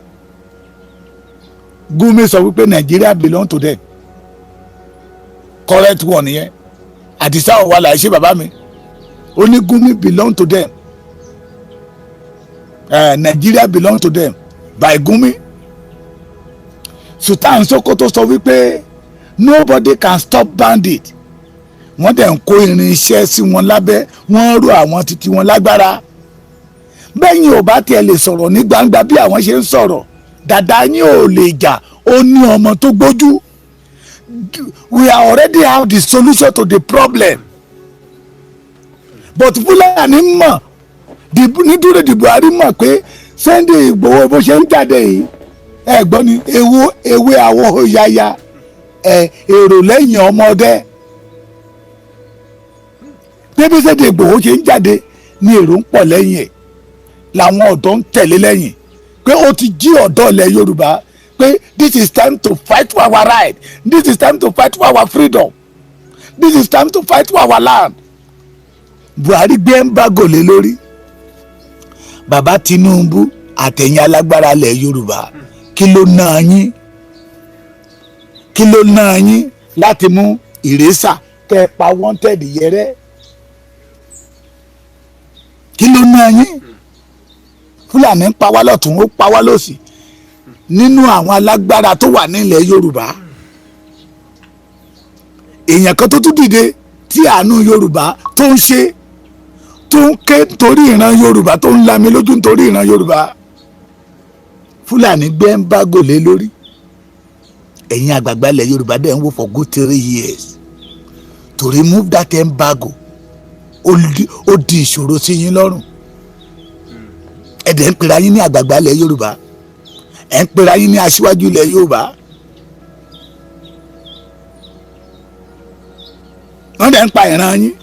Gumi sọ wípé Nàìjíríà belong to them. Correct one yẹn. Àdìsá ọ̀wà là ṣe bàbá mi, ó ní Gumi belong to them, Nigeria belong to them by Gumi. Sultan Sokoto sọ wípé nobody can stop bandit. Wọ́n dẹ̀ ń kó irinṣẹ́ sí wọn lábẹ́, wọ́n rú àwọn títí wọn lágbára. Bẹ́yìn ò bá tiẹ̀ lè sọ̀rọ̀ ní gbangba bí àwọn ṣe ń sọ̀rọ̀, dàdá yín ò lè jà, ó ní ọmọ tó gbójú. We are already have the solution to the problem, but Fúlàní mọ̀ nítorí di Buhari mọ̀ pé Sunday Ìgbòho bó ṣe ń jáde yìí, ẹ gbọ́ ni ewu ewé àwọ̀ yaya ẹ èrò lẹ́yìn ọmọdé. Bí Sunday Ìgbòho ṣe ń jáde ní èrò ń pọ̀ lẹ́yìn ẹ̀, làwọn ọ̀dọ́ ń tẹ̀lé lẹ́yìn pé ó ti jí ọ̀dọ́ ilẹ̀ Yorùbá pé this is time to fight for our right, this is time to fight for our freedom, this is time to fight for our land. Buhari gbé embargo lé lórí. Bàbá Tinubu àtẹ̀yìn alágbára ilẹ̀ Yorùbá, kí ló ná yín? Kí ló ná yín láti mú ìrẹsà kẹ́ ẹ pa wanted yẹrẹ? Kí ló ná yín? Fúlàní ń pa wá lọ́tún, ó pa wá lọ́sì. Nínú àwọn alágbára tó wà nílẹ̀ Yorùbá, èèyàn kan tó tún dìde tí àánú Yorùbá tó ń ṣe, tó ń ké torí ìran Yorùbá, tó ń lami lójú nítorí ìran Yorùbá, Fúlàní gbé embargo lé lórí. Ẹ̀yin àgbààgbà ilẹ̀ Yorùbá dẹ̀ ń wò for good 3 years to remove that embargo. Ó di ìṣòro sí yín lọ́rùn. Ẹ dẹ̀ ń pera yín ní àgbààgbà ilẹ̀ Yorùbá, ẹ̀ ń pera yín ní aṣíwájú ilẹ̀ Yorùbá. Wọ́n dẹ̀ ń pa ìran yín.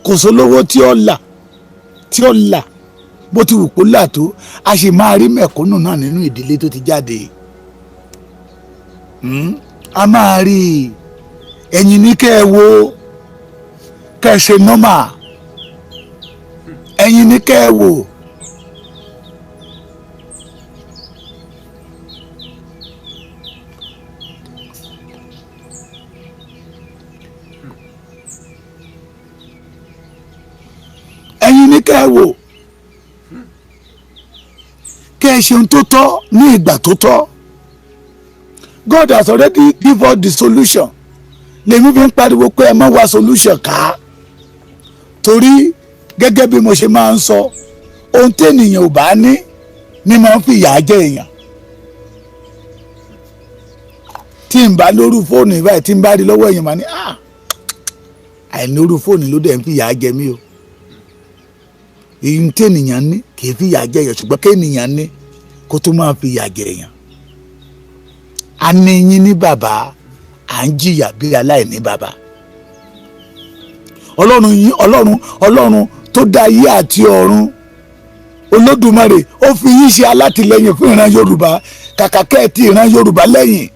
Kò Kò sólówó tí ó là, tí ó là, bó ti wù kó là tó, a sì máa rí mẹ̀kúnnù náà nínú ìdílé tó ti jáde. A máa rí i. Ẹ̀yin ní kẹ́ ẹ wo, kẹ́ ẹ ṣe normal. Ẹ̀yin ní kẹ́ ẹ wò. Ẹ̀yin ní kẹ́ ẹ wò, kẹ́ ẹ ṣe ohun tó tọ́ ní ìgbà tó tọ́. God has already give us the solution. Lèmi fi ń pariwo pé ẹ má wá solution ká, torí gẹ́gẹ́ bí mo ṣe máa ń sọ, ohun tẹ́nìyàn ò bá ní ní máa ń fìyà jẹ èèyàn. Tí n bá lóru fóònù báyìí, tí n bá rí lọ́wọ́ èèyàn, máa ní, "Ah, àìlóru fóònù ló dẹ̀ ń fìyà jẹ mí o." Èyí tẹ́nìyàn ní kì í fìyà jẹ èèyàn, ṣùgbọ́n kéènìyàn ní kó tó máa fìyà jẹ èèyàn. A ní yín ní bàbá, à ń jìyà bí aláìní bàbá. Ọlọ́run yín, Ọlọ́run, Ọlọ́run tó dá ayé àti ọ̀run, Olódùmarè, ó fi yín ṣe alátìlẹyìn fún ìran Yorùbá. Kàkà kẹ́ ẹ̀ tí ìran Yorùbá lẹ́yìn,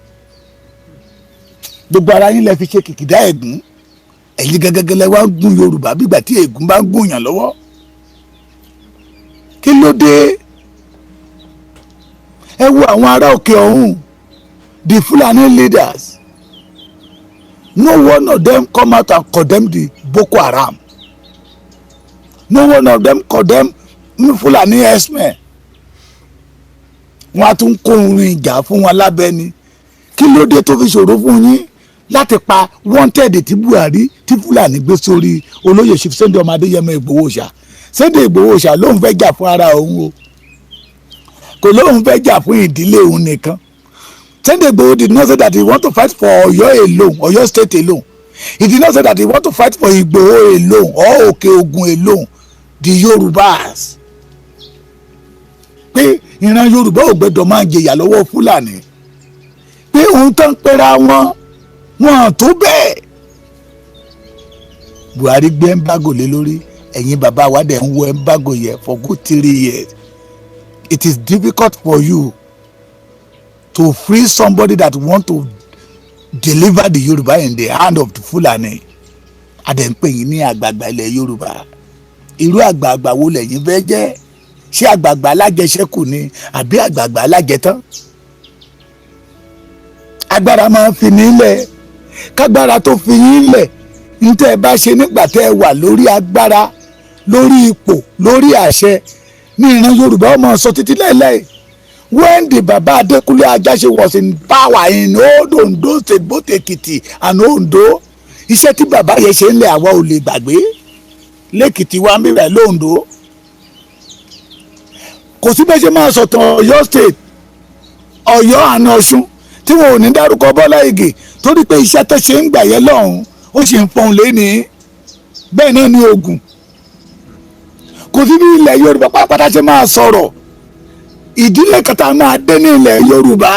gbogbo ara yín lẹ fi ṣe kìkìdá ẹ̀gún. Ẹ̀yin gẹ́gẹ́gẹ́ lẹ wá ń gún Yorùbá bígbà tí ègún bá ń gún yàn lọ́wọ́. Kí ló dé? Ẹ wo àwọn ará òkè ọ̀hún, the Fulani leaders. No one of them come out and condemn the Boko Haram. No one of them condemn Fulani herdsmen. Wọ́n á tún kó orin ìjà fún wọn lábẹ́ ni. Kí ló dé tó fi ṣòro fún yín láti pa wanted tí Buhari, tí Fúlàní gbé sórí olóyè Chief Sunday ọmọ Adéyẹmọ Ìgbòho Òòṣà? Sunday Ìgbòho Òòṣà lóun fẹ́ jà fún ara òun o, kò lóun fẹ́ jà fún ìdílé òun nìkan. Sunday Igboho did not say that he want to fight for Oyo alone, Oyo State alone. He did not say that he want to fight for Igboho alone or Òkè Ògùn alone, the Yorubas, pé ìran Yorùbá ò gbẹdọ̀ máa jẹyà lọ́wọ́ Fúlàní, pé òun tán pera wọn wọn tó bẹ́ẹ̀. Buhari gbé embargo lé lórí. Ẹ̀yin bàbá wa dẹ̀ ń wo embargo yẹn for good 3 years. It is difficult for you to free somebody that want to deliver the Yorùbá in the hand of the Fulani. Adẹ̀ ń pè yín ní àgbààgbà ilẹ̀ Yorùbá. Irú àgbààgbà wo lẹ̀yin fẹ́ jẹ́? Ṣé àgbààgbà alájẹṣẹ́kù ni àbí àgbààgbà alájẹtán? Agbára máa ń fi nílẹ̀. Kágbára tó fi yín lẹ̀, ntẹ́ ẹ bá ṣe nígbà tẹ́ ẹ wà lórí agbára, lórí ipò, lórí àṣẹ ní ìran Yorùbá ọmọ sọ títí láìláì. When the Baba Adekunle Ajasin was in power in old Ondo State, both Ekiti and Ondo, iṣẹ́ tí bàbá yẹn ṣe ń lẹ̀, àwa ò lè gbàgbé. Lẹ́kìtì wa ń bíbẹ̀, lóńdó, kò sí bẹ́ẹ̀ ṣe máa sọ̀tàn Ọ̀yọ́ State, Ọ̀yọ́ àná, Ọ̀ṣun, tí wọn ò ní dárúkọ Bọ́lá Ìgè, torí pé iṣẹ́ tó ṣe ń gbà yẹn lọ́hùn, ó sì ń fọhùn lé. Bẹ́ẹ̀ náà ní Ògùn. Kò sí bí ilẹ̀ Yorùbá pátápátá ṣe máa sọ̀rọ̀, ìdílé kẹta máa dé ní ilẹ̀ Yorùbá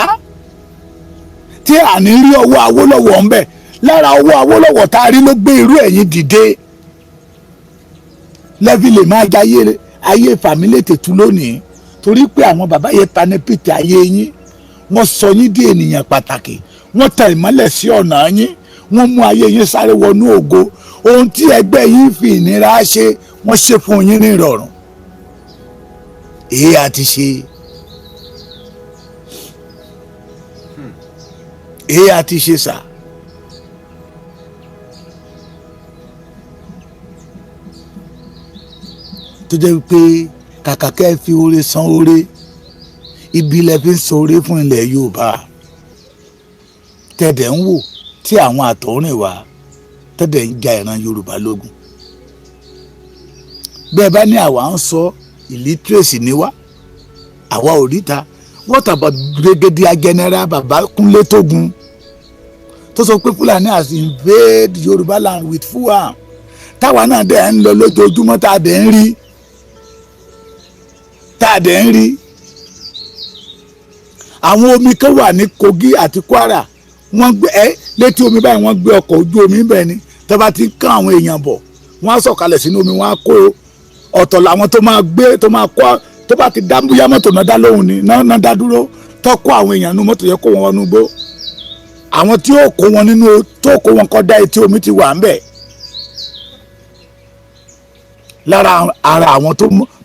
tí àní rí ọwọ́ Awólọ́wọ̀ ń bẹ̀. Lára ọwọ́ Awólọ́wọ̀ tá a rí ló gbé irú ẹ̀yìn dìde lẹ́fì lè máa jayé ayé fàmílétè tú lónìí, torí pé àwọn bàbá yẹn ta ní pìtì ayé yín. Wọ́n sọ yín di ènìyàn pàtàkì, wọ́n tẹ ìmọ́lẹ̀ sí ọ̀nà yín, wọ́n mú ayé yín sáré wọnú ògo. Ohun tí ẹgbẹ́ yín fi ìnira ṣe, wọ́n ṣe fún yín ní ìrọ̀rùn. Èyí àti ṣe, èyí àti ṣe sà. Tó jẹ́ pé kàkà kẹ́ ẹ fi oore san oore, ibi ilẹ̀ fi ń san oore fún ilẹ̀ Yorùbá, tẹ̀dẹ̀ ń wò tí àwọn àtọ̀rìn wá tẹ̀dẹ̀ ń ja ìran Yorùbá lógun. Bẹ́ẹ̀ bá ní àwa ń sọ, illiteracy ni wá, àwa ò ríta. What about Brigadier General Baba Kúnlé Tógun tó sọ pé Fúlàní has invade Yorùbá land with full arm, táwa náà dẹ̀ ń lọ lójoojúmọ́, tá a dẹ̀ ń rí, tá a dẹ̀ ń rí? Àwọn omi kan wà ní Kogi àti Kwara, wọ́n gbé ẹ létí omi báyìí, wọ́n gbé ọkọ̀ ojú omi bẹ́ẹ̀ ni tó bá ti ń kán àwọn èèyàn bọ̀. Wọ́n á sọ̀kalẹ̀ sínú omi, wọ́n á kó ọ̀tọ̀ làwọn tó máa gbé, tó máa kó, tó bá ti dá bóyá mọ́tò náà dá lóhùn ni náà dá dúró, tó kó àwọn èèyàn nínú mọ́tò yẹn, kó wọn wọnú igbó. Àwọn tí yóò kó wọn nínú, tó kó wọn kọjá etí omi ti wà ń bẹ̀. Lára ara àwọn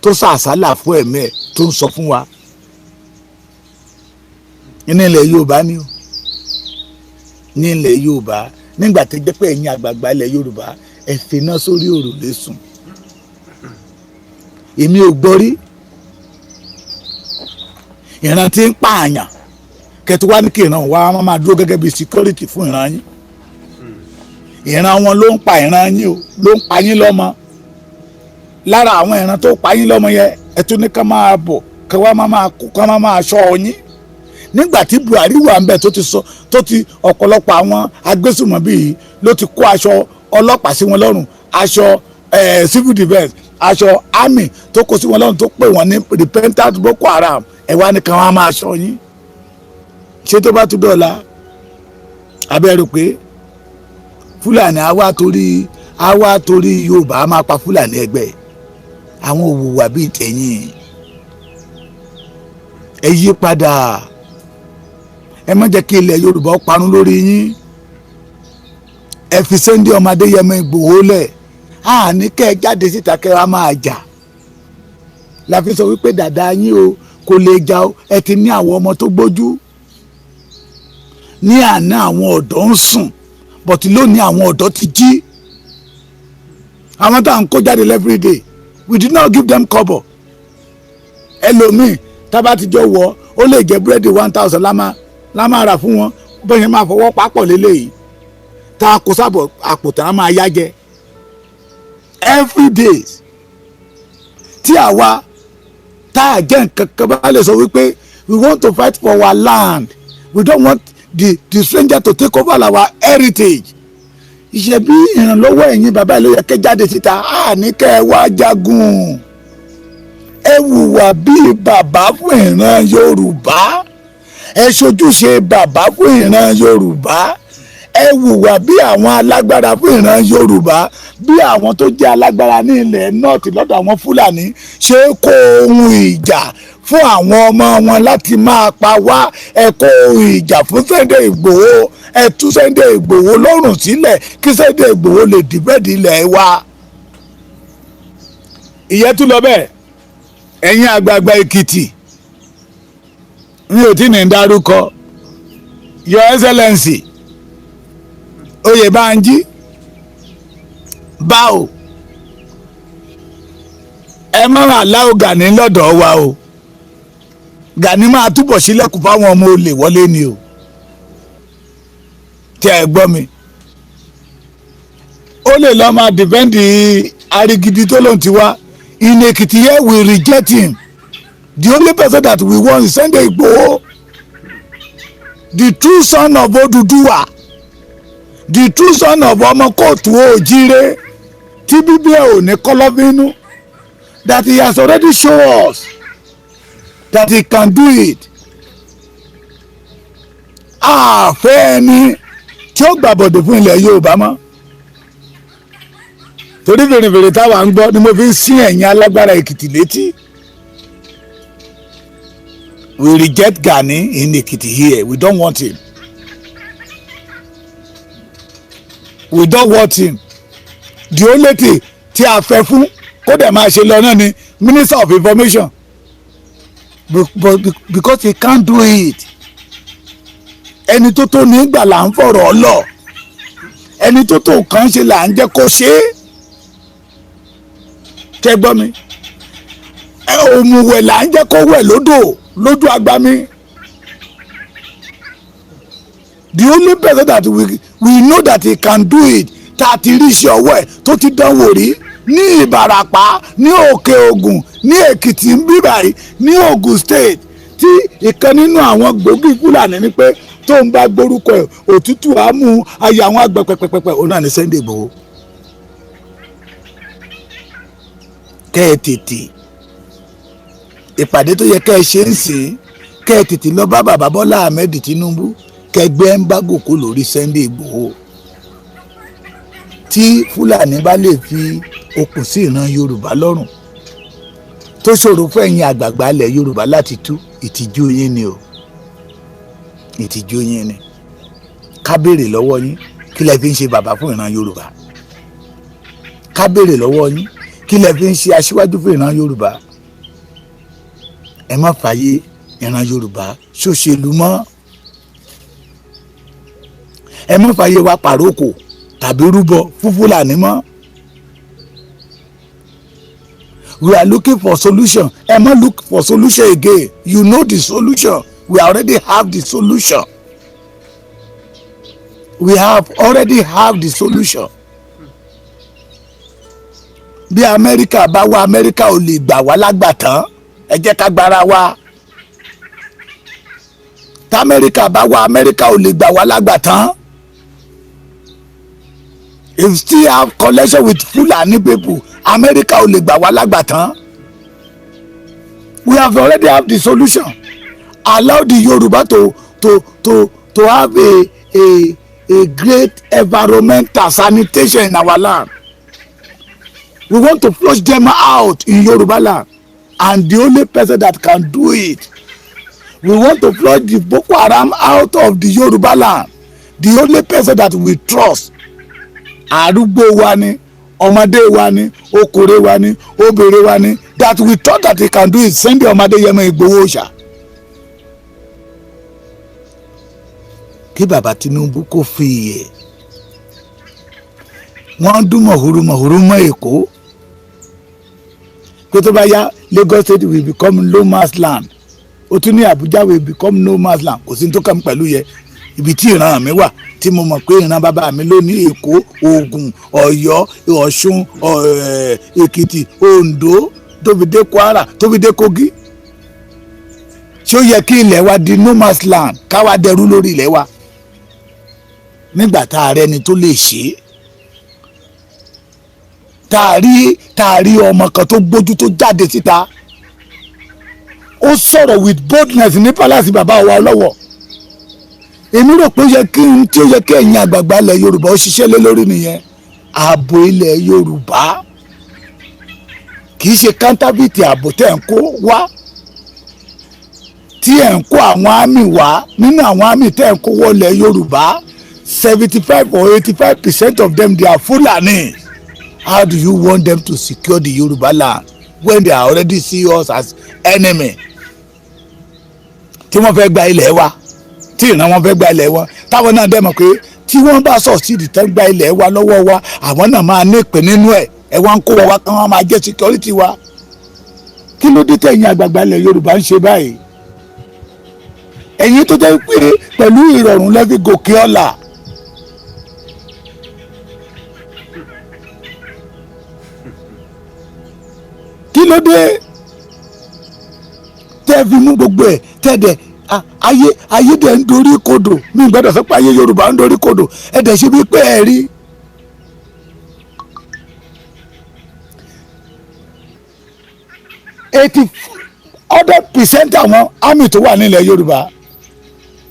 tó sàsálà fún ẹ̀mí ẹ̀ tó ń sọ fún wa ní ilẹ̀ Yorùbá ni o, ní ilẹ̀ Yorùbá, nígbà tó jẹ́ pé ẹ̀yin àgbààgbà ilẹ̀ Yorùbá, ẹ finá sórí òrùlé sùn. Èmi ò gbọ́ rí ìran tí ń pààyàn kẹtù wá ní kí ìran wa wọn máa dúró gẹ́gẹ́ bí security fún ìran yín. Ìran wọn ló ń pa ìran yín o, ló ń pa yín lọ́mọ. Lára àwọn ìran tó pa yín lọ́mọ yẹn, ẹ tún ní ká máa bọ̀, ká wá máa kó, ká máa ṣọ́ ọ yín. Nígbà tí Buhari wà ń bẹ̀, tó ti sọ, tó ti ọ̀pọ̀lọpọ̀ àwọn agbésùmọ̀bí yìí ló ti kó aṣọ ọlọ́pàá sí wọn lọ́rùn, aṣọ civil defence, aṣọ army tó kó sí wọn lọ́rùn, tó pè wọ́n ní repentant Boko Haram. Ẹ wá ní ká wọ́n máa ṣọ́ yín. Ṣé tó bá tún dọ̀la, abẹ́rù pé Fúlàní àwa torí Yorùbá á máa pa Fúlàní ẹgbẹ́ àwọn òwúwà bíi tẹ̀yìn? Ẹ yí padà, ẹ má jẹ́ kí ilẹ̀ Yorùbá ó parun lórí yín. Ẹ fi Sunday ọmọ Adéyẹmọ Ìgbòho lẹ̀. Àní kẹ́ ẹ jáde síta kẹ́ ẹ wá máa jà la fi sọ wípé dàda yín o kò lè jà o. Ẹ ti ní àwọn ọmọ tó gbójú. Ní àná, àwọn ọ̀dọ́ ń sùn, but lónìí àwọn ọ̀dọ́ ti jí. Àwọn tá à ń kó jáde every day, we did not give them kọ́bọ̀. Ẹlòmíì, tábà ti jọ wọ, ó lè jẹ búrẹ́dì 1,000 lámà rà fún wọn, bóyá máa fọwọ́ pápọ̀ lélẹ́yìí tá a kó sábọ̀ àpò tá a máa yá jẹ every day. Tí àwa tá a jẹ́ nǹkan kan bá lè sọ wípé we want to fight for our land, we don't want the stranger to take over our heritage, ìṣebí ìrànlọ́wọ́ ẹ̀yin bàbá ìlú yẹ kẹ́ jáde síta. Àní kẹ́ ẹ wá jagun, ẹ hùwà bíi bàbá fún ìran Yorùbá, ẹ ṣojúṣe bàbá fún ìran Yorùbá, ẹ hùwà bí àwọn alágbára fún ìran Yorùbá, bí àwọn tó jẹ́ alágbára ní ilẹ̀ North lọ́dọ̀ àwọn Fúlàní ṣe kó ohun ìjà fún àwọn ọmọ wọn láti máa pa wá. Ẹ kó ohun ìjà fún Sunday Ìgbòho, ẹ tú Sunday Ìgbòho lọ́rùn sílẹ̀ kí Sunday Ìgbòho lè defend ilẹ̀ wa. Ìyẹn tún lọ bẹ́ẹ̀. Ẹ̀yin àgbààgbà Èkìtì, mi ò tí ní dárúkọ Your Excellency Oyèbánjí báwo, ẹ má máa láò Gani lọ́dọ̀ wa o. Gani máa túbọ̀ sílẹ̀kùn fáwọn ọmọ olè wọlé ni o. Tí ẹ gbọ́ mi, ó lè lọ́ọ́ máa defend arigidi tó lóun ti wá in Ekiti here. We reject him. The only person that we want is Sunday Igboho, the true son of Oduduwa, the true son of ọmọ kóòtù òjíire tí bíbí ẹ ò ní kọ́lọ́fínú, that he has already shown us that he can do it. Àfẹ́ ẹni tí ó gbàbọ̀dè fún ilẹ̀ Yorùbá mọ́, torí fèrèfèrè táwa ń gbọ́ ni mo fi ń sín ẹ̀yìn alágbára Èkìtì létí. We reject Gani in Ekiti here. We don't want him, we don't want him. The only thing tí a fẹ́ fún kó dẹ̀ máa ṣe lọ náà ni Minister of Information, but because he can't do it. Ẹni tó tó nígbà là ń fọ̀rọ̀ lọ, ẹni tó tó kàn ṣe là ń jẹ́ kó ṣe é. Tẹ́ gbọ́ mi, ẹ òmùwẹ̀ là ń jẹ́ kó wẹ̀ lódò lójú agbami. The only person that we know that he can do it, tá a ti rí iṣẹ́ ọwọ́ ẹ̀ tó ti dánwò rí ní Ìbàràpá, ní Òkè Ògùn, ní Èkìtì ń bí báyìí, ní Ògùn State, tí ìkan nínú àwọn gbòógì Fúlàní ní pé tó ń bá gbórúkọ ẹ̀, òtútù á mú ayé àwọn àgbẹ̀ pẹpẹpẹpẹ, òun náà ní Sunday Igboho. Kẹ́ ẹ tètè ìpàdé tó yẹ kẹ́ ẹ ṣe ń sìn, kẹ́ ẹ tètè lọ bá bàbá Bọ́lá Ahmed Tinubu, kẹ́ gbé embargo kó lórí Sunday Igboho. Tí Fúlàní bá lè fi okùn sí ìran Yorùbá lọ́rùn, tó ṣòro fún ẹ̀yin àgbààgbà ilẹ̀ Yorùbá láti tú, ìtìjú yín ni o, ìtìjú yín ni. Ká béèrè lọ́wọ́ yín, kí lẹ fi ń ṣe bàbá fún ìran Yorùbá? Ká béèrè lọ́wọ́ yín, kí lẹ fi ń ṣe aṣíwájú fún ìran Yorùbá? Ẹ má fààyè ìran Yorùbá ṣòṣèlú mọ́. Ẹ má fààyè wa pàrókò tàbí rúbọ fún Fúlàní mọ́. We are looking for solution. Ẹ má look for solution again. You know the solution. We already have the solution. We have already have the solution. Bí Amẹ́ríkà bá wá, Amẹ́ríkà ò lè gbà wá lágbàtàn. Ẹ jẹ́ ká gbára wa. Tamẹ́ríkà bá wá, Amẹ́ríkà ò lè gbà wá lágbàtàn. If still have connection with Fulani people, Amẹ́ríkà ò lè gbà wá lágbàtàn. We have already have the solution. Allow the Yoruba to have a great environmental sanitation in our land. We want to flush them out in Yoruba land, and the only person that can do it, we want to flush the Boko Haram out of the Yoruba land, the only person that we trust, arúgbó wa ni, ọmọdé wa ni, okòrè wa ni, obìnrin wa ni, that we thought that he can do it, Sunday ọmọ Adéyẹmọ Ìgbòho Òòṣà. Kí bàbá Tinubu kó fi ìyè wọ́n dún mọ̀húrú mọ̀húrú mọ́ Èkó pé tó bá yá, Lagos State will become no man's land. Ó tún ní Abuja will become no man's land. Kò sí ní tó kàn mí pẹ̀lú yẹ. Ibi tí ìran mi wà, tí mo mọ̀ pé ìran bàbá mi ló ní Èkó, Ògùn, Ọ̀yọ́, Ọ̀ṣun, Èkìtì, Oǹdó, tó fi dé Kwara, tó fi dé Kogi. Ṣé ó yẹ kí ilẹ̀ wa di no man's land, káwa dẹrú lórí ilẹ̀ wa nígbà tá a rẹni tó lè ṣe é, tá a rí ọmọ kan tó gbójú, tó jáde síta, ó sọ̀rọ̀ with boldness ní palace bàbá wa lọ́wọ́? Èmi rò pé ó yẹ kí n tí ó yẹ kí ẹ̀yin àgbààgbà ilẹ̀ Yorùbá ó ṣiṣẹ́ lé lórí nìyẹn. Ààbò ilẹ̀ Yorùbá, kì í ṣe counterfeit ààbò tẹ̀ ń kó wá, tí ẹ̀ ń kó àwọn army wá. Nínú àwọn army tẹ̀ ń kó wọlé Yorùbá, 75 or 85% of them, they are Fulani. How do you want them to secure the Yoruba land when they are already see us as enemy, tí wọ́n fẹ́ gba ilẹ̀ wa, tí ìran wọn fẹ́ gba ilẹ̀ wa, táwọn náà dẹ̀ mọ̀ pé tí wọ́n bá succeed tán gba ilẹ̀ wa lọ́wọ́ wa, àwọn náà máa ní ìpín nínú ẹ̀? Ẹ wá ń kó wa wá kí wọ́n máa jẹ́ security wa. Kí ló dé tẹ̀yìn àgbààgbà ilẹ̀ Yorùbá ń ṣe báyìí? Ẹ̀yin tó jẹ́ pé pẹ̀lú ìrọ̀rùn lẹ́fi gòkè ọ̀la. Kí ló dé tẹ́ fi mú gbogbo ẹ̀ tẹ́ dẹ̀ ayé ayé dẹ̀ ń dorí kodò? Mi gbọ́dọ̀ sọ pé ayé Yorùbá ń dorí kodò. Ẹ dẹ̀ ṣe bí pé ẹ rí. 80, 100% àwọn army tó wà nílẹ̀ Yorùbá,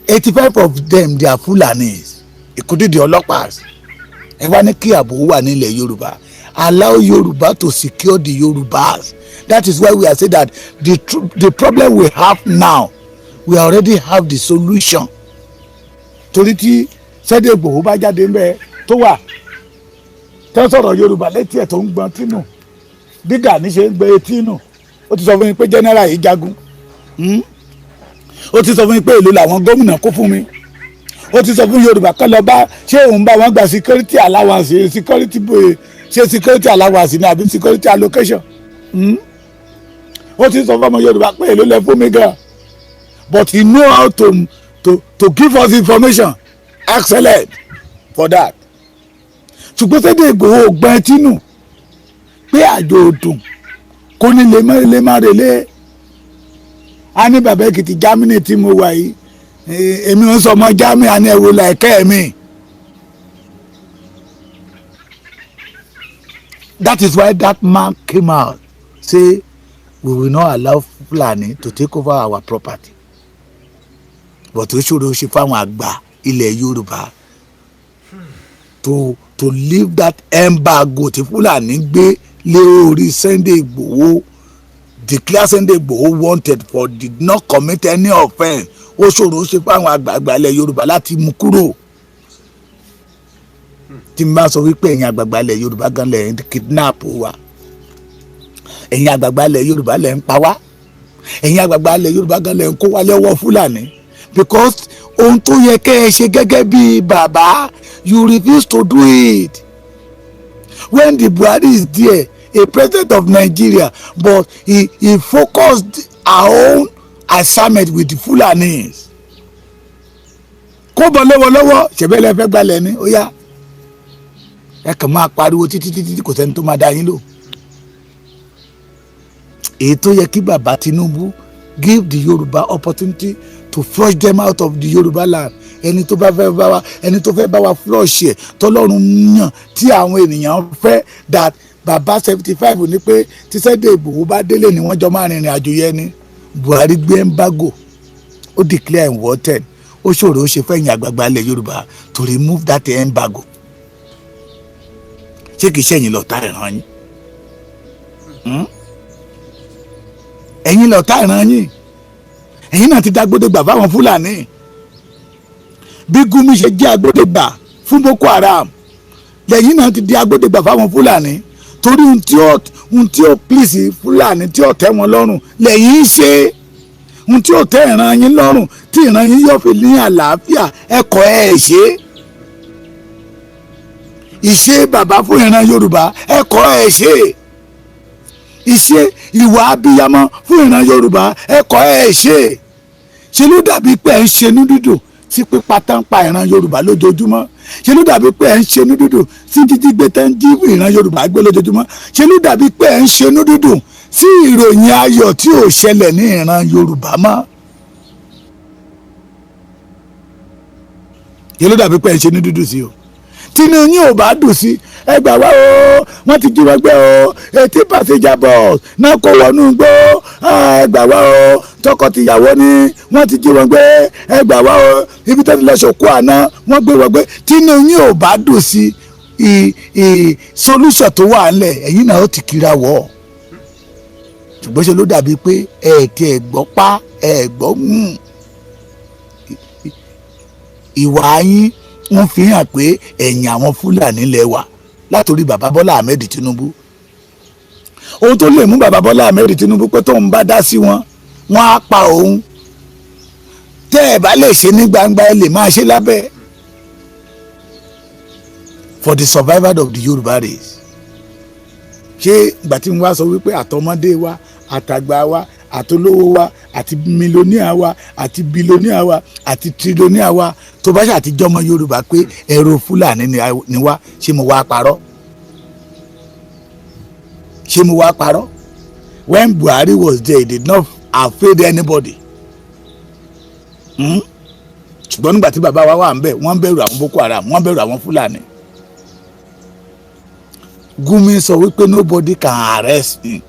85 of them, they are Fulanis, including the ọlọ́pàá. Ẹ wá ní kí ààbò wà nílẹ̀ Yorùbá. Allow Yorùbá to secure the Yorùbás. That is why we are saying that the problem we have now, we already have the solution. Torí tí Sunday Igboho bá jáde ńbẹ, tó wà tó sọ̀rọ̀ Yorùbá létí ẹ̀, tó ń gbọ́n tínú bí Gani ṣe ń gbé etí nù, ó ti sọ fún mi pé general yìí jagun. Ó ti sọ fún mi pé èlò làwọn gómìnà kó fún mi. Ó ti sọ fún Yorùbá kọ́ lọ bá ṣé òun bá wọn gba security allowance, security boy, ṣé security allowance ni àbí security allocation? Ó ti sọ fún ọmọ Yorùbá pé èlò lẹ fún mi gan, but he know how to give us information. Excellent for that. Ṣùgbọ́n Sunday Igboho gbọ́n etí nù pé àjò òdùn kó ní lè má lè má relé. A ní bàbá Èkìtì, Germany tí mo wà yìí, èmi ń sọmọ Germany. A ní ẹ̀wò làìkẹ́ mi. That is why that man came out, say we will not allow Fulani to take over our property. But ó ṣòro ṣe fáwọn àgbà ilẹ̀ Yorùbá to to lift that embargo tí Fúlàní gbé lé orí Sunday Igboho. Declare Sunday Igboho wanted for did not commit any offence. Ó ṣòro ó ṣe fún àwọn àgbààgbà ilẹ̀ Yorùbá láti mú kúrò. Tí n bá sọ wípé ẹ̀yin àgbààgbà ilẹ̀ Yorùbá gan lẹ̀ ń kidnap wa, ẹ̀yin àgbààgbà ilẹ̀ Yorùbá lẹ̀ ń pa wá, ẹ̀yin àgbààgbà ilẹ̀ Yorùbá gan lẹ̀ ń kó wa lọ́wọ́ Fúlàní, because ohun tó yẹ kẹ́ ẹ ṣe gẹ́gẹ́ bí bàbá, you refuse to do it. When the Buhari is there, a president of Nigeria, but he focused our own assignment with the Fulanis. Kó bọ̀ lọ́wọ́lọ́wọ́ ṣẹ̀bẹ́lẹ̀ fẹ́ gbalẹ̀ ni. Ó yá, ẹ kàn máa pariwo títí títí, kò sẹ́ni tó máa dá yín lò. Èyí tó yẹ kí bàbá Tinubu give the Yorùbá opportunity to flush them out of the Yorùbá land. Ẹni tó bá fẹ́ bá wa, ẹni tó fẹ́ bá wa flush ẹ̀, tọ́lọ́run yàn, tí àwọn ènìyàn fẹ́, that bàbá 75 ní pé tí Sunday Igboho bá délé ni wọ́n jọ máa rìnrìn àjò yẹn ni. Buhari gbé embargo, ó declare wanted. Ó ṣòro ó ṣe fẹ́yìn àgbààgbà ilẹ̀ Yorùbá to remove that embargo. Ṣé kìí ṣẹ̀yìn lọ́tà ìran yín? Hmm? Ẹ̀yin lọ́tà ìran yín. Ẹ̀yin náà ti dágbódégbà fáwọn Fúlàní. Bí Gumi ṣe jẹ́ agbódegbà fún Boko Haram, lẹ́yìn náà ti di agbódegbà fáwọn Fúlàní, torí ohun tí ó please Fúlàní, tí ó tẹ́ wọn lọ́rùn lẹ́yìn ń ṣe. Ohun tí ó tẹ́ ìran yín lọ́rùn, tí ìran yín yóò fi ní àlàáfíà, ẹ̀kọ́ ẹ̀ ṣe. Ìṣe bàbá fún ìran Yorùbá, ẹ̀kọ́ ẹ̀ ṣe. Ìṣe ìwà abiyamọ fún ìran Yorùbá, ẹ̀kọ́ ẹ̀ ṣe. Ṣe ló dàbí pé ẹ̀ ń ṣe ní dídùn sí pípa tán pa ìran Yorùbá lójoojúmọ́? Ṣe ló dàbí pé ẹ̀ ń ṣe ní dídùn sí jíjí gbé tán jí ìran Yorùbá gbé lójoojúmọ́? Ṣe ló dàbí pé ẹ̀ ń ṣe ní dídùn sí ìròyìn ayọ̀ tí ò ṣẹlẹ̀ ní ìran Yorùbá mọ́? Ṣe ló dàbí pé ẹ̀ ń ṣe ní dídùn sí o? Tínú yín ò bá dùn sí, ẹ gbà wá o, wọ́n ti jí wọn gbé o, 18 passenger bus náà kó wọnú gbó, ẹ gbà wá o, tọkọtìyàwó ni wọ́n ti jí wọn gbé, ẹ gbà wá o, ibi tó ti lọ sòkó àná wọ́n gbé wọn gbé. Tínú yín ò bá dùn sí i solution tó wà ńlẹ̀, ẹ̀yin náà ó ti kíra wọ̀. Ṣùgbọ́n ṣe ló dàbí pé ẹ ti ẹ̀ gbọ́ pa ẹ̀ gbọ́ ìwà yín wọ́n fi hàn pé ẹ̀yìn àwọn Fúlàní lẹ wà, látòrí bàbá Bọ́lá Ahmed Tinubu. Ohun tó lè mú bàbá Bọ́lá Ahmed Tinubu pé tóun bá dá sí wọn, wọ́n á pa òun. Tẹ́ ẹ̀ bá lè ṣe ní gbangba, ẹ lè máa ṣe lábẹ́ for the survival of the Yorùbá race. Ṣé ìgbà tí wọ́n wá sọ wípé àtọmọdé wa, àtàgbà wa, àtolówó wa, àti millionaire wa, àti billionaire wa, àti trillionaire wa, tó bá ṣàtijọ́ ọmọ Yorùbá, pé ẹrú Fúlàní ni wá, ṣé mo wá parọ́? Ṣé mo wá parọ́? When Buhari was there, he did not afraid anybody. Ṣùgbọ́n nígbà tí bàbá wa wà ń bẹ̀, wọ́n bẹ̀rù àwọn Boko Haram, wọ́n bẹ̀rù àwọn Fúlàní. Gumi sọ wípé nobody can arrest him.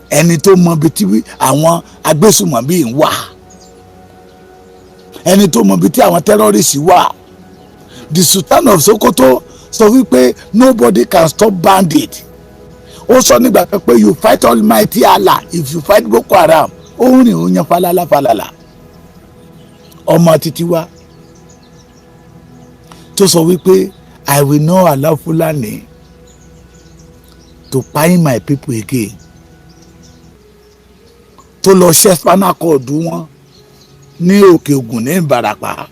Ẹni tó mọ ibi tí àwọn agbésùmọ̀bí ń wà, ẹni tó mọ ibi tí àwọn terrorists wà. The Sultan of Sokoto sọ wípé nobody can stop bandit. Ó sọ nígbà kan pé you fight Almighty Allah if you fight Boko Haram. Ó ń rìn, ó yan falala falala. Ọmọ títí wa tó sọ wípé I will not allow Fulani to kpai my people again, tó lọ ṣẹ́ spinal cord wọn ní Òkè Ògùn ní Ìbàràpá,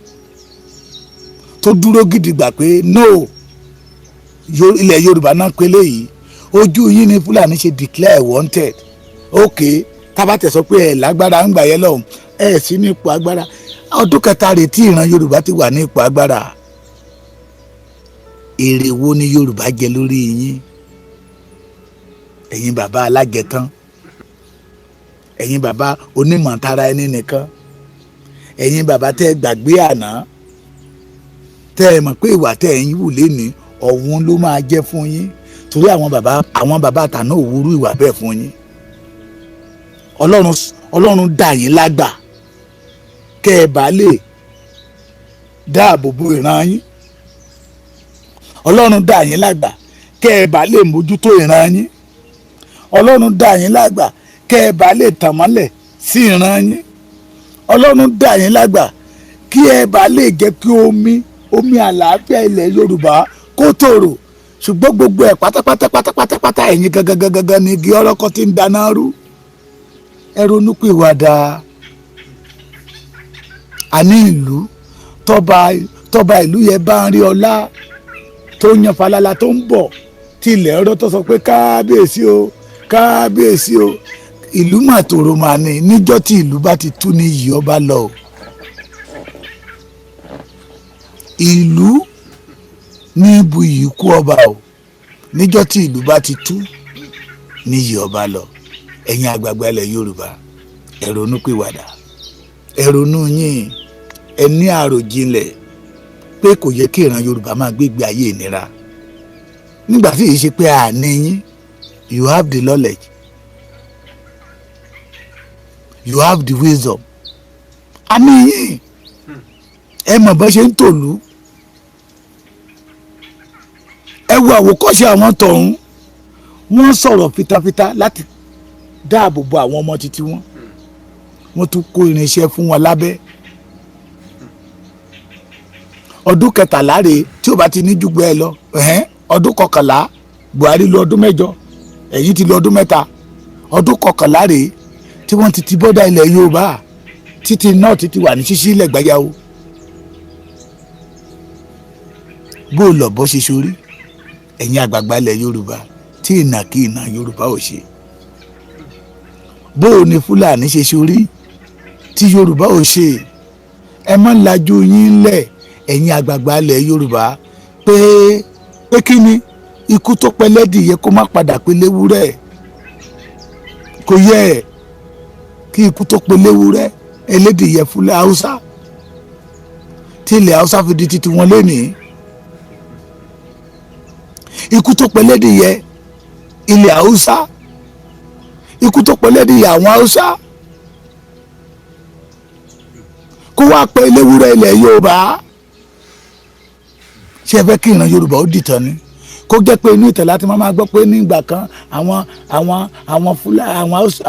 tó dúró gidigba pé no, ilẹ̀ Yorùbá náà pélé yìí, ojú yín ni Fúlàní ṣe declare wanted. Ok, tábàtẹ̀ sọ pé ẹ̀ lágbára ń gbà yẹn lọ́hùn, ẹ̀ sí ní ipò agbára. Ọdún kẹta rèé tí ìran Yorùbá ti wà ní ipò agbára. Èrè wo ni Yorùbá jẹ lórí yín, ẹ̀yin bàbá alájẹtán, ẹ̀yin bàbá onímọ̀tara ẹni nìkan, ẹ̀yin bàbá tẹ́ gbàgbé àná, tẹ́ ẹ mọ̀ pé ìwà tẹ́ ẹ ń wù léni ọ̀hún ló máa jẹ́ fún yín, torí àwọn bàbá àtàná òwúrú ìwà bẹ́ẹ̀ fún yín? Ọlọ́run dà yín lágbà kẹ́ ẹ bá lè dáàbò bo ìran yín. Ọlọ́run dá yín lágbà kẹ́ ẹ bá lè mójútó ìran yín. Ọlọ́run dá yín lágbà kẹ́ ẹ bá lè tàn mọ́lẹ̀ sí ìran yín. Ọlọ́run dá yín lágbà kí ẹ bá lè jẹ́ kí omi àlàáfíà ilẹ̀ Yorùbá kó tòrò. Ṣùgbọ́n gbogbo ẹ̀ pátápátá pátápátá, ẹ̀yin gangan gangan ní igi ọlọ́kọ́ tí ń dáná rú. Ẹ ronúpìwàdà. Àní ìlú tọba ìlú yẹn bá ń rí ọlá tó yan falala tó ń bọ̀, tí ilẹ̀ ọ̀rọ̀ tó sọ pé kábíyèsí o, kábíyèsí o, ìlú mà tòrò mà ní. Níjọ́ tí ìlú bá ti tú ní yìí, ọba lọ o. Ìlú ní ibu yìí kú ọba o. Níjọ́ tí ìlú bá ti tú ní yìí, ọba lọ. Ẹ̀yin àgbààgbà ilẹ̀ Yorùbá, ẹ ronú pìwàdà, ẹ ronú yín, ẹ ní àròjinlẹ̀ pé kò yẹ kí ìran Yorùbá máa gbégbé ayé ìnira nígbà tí èyí ṣe pé àní yín. You have the knowledge, you have the wisdom. Àní yín, ẹ mọ̀ bó ṣe ń tòlú. Ẹ wo àwòkọ́ṣe àwọn tọ̀hún. Wọ́n sọ̀rọ̀ fitafita láti dáàbò bo àwọn ọmọ títí wọn. Wọ́n tún kó irinṣẹ́ fún wọn lábẹ́. Ọdún 13 rèé tí ò bá ti ní jùgbọ́ ẹ lọ. Ọdún 11, Buhari lò ọdún 8, ẹ̀yin ti lò ọdún 3. Ọdún 11 rèé tí wọ́n ti ti bọ́dà ilẹ̀ Yorùbá, títí náà títí wà ní ṣíṣí ilẹ̀ gbáyàwó. Bó lọ bó ṣe sórí ẹ̀yin àgbààgbà ilẹ̀ Yorùbá tí ìnà kí ìnà Yorùbá ò ṣe, bó o ní Fúlàní ṣe sórí tí Yorùbá ò ṣe, ẹ má lajú yín lẹ̀, ẹ̀yin àgbààgbà ilẹ̀ Yorùbá, pé kí ni ikú tó pẹ́ lẹ́dìyẹ kó má padà pé léwúrẹ́? Kò yẹ kí ikú tó pé léwúrẹ́ ẹlẹ́dìyẹ fúlẹ̀ Haúsá, tí ilẹ̀ Haúsá fi di titi wọn lénìí. Ikú tó pẹ́ lẹ́dìyẹ ilẹ̀ Haúsá, ikú tó pẹ́ lẹ́dìyẹ àwọn Haúsá, kó wá pẹ́ léwúrẹ́ ilẹ̀ Yorùbá. Ṣé ẹ fẹ́ kí ìran Yorùbá ó dìtàn ni? Kó jẹ́ pé inú ìtàn láti máa gbọ́ pé ní ìgbà kan àwọn Fúlà,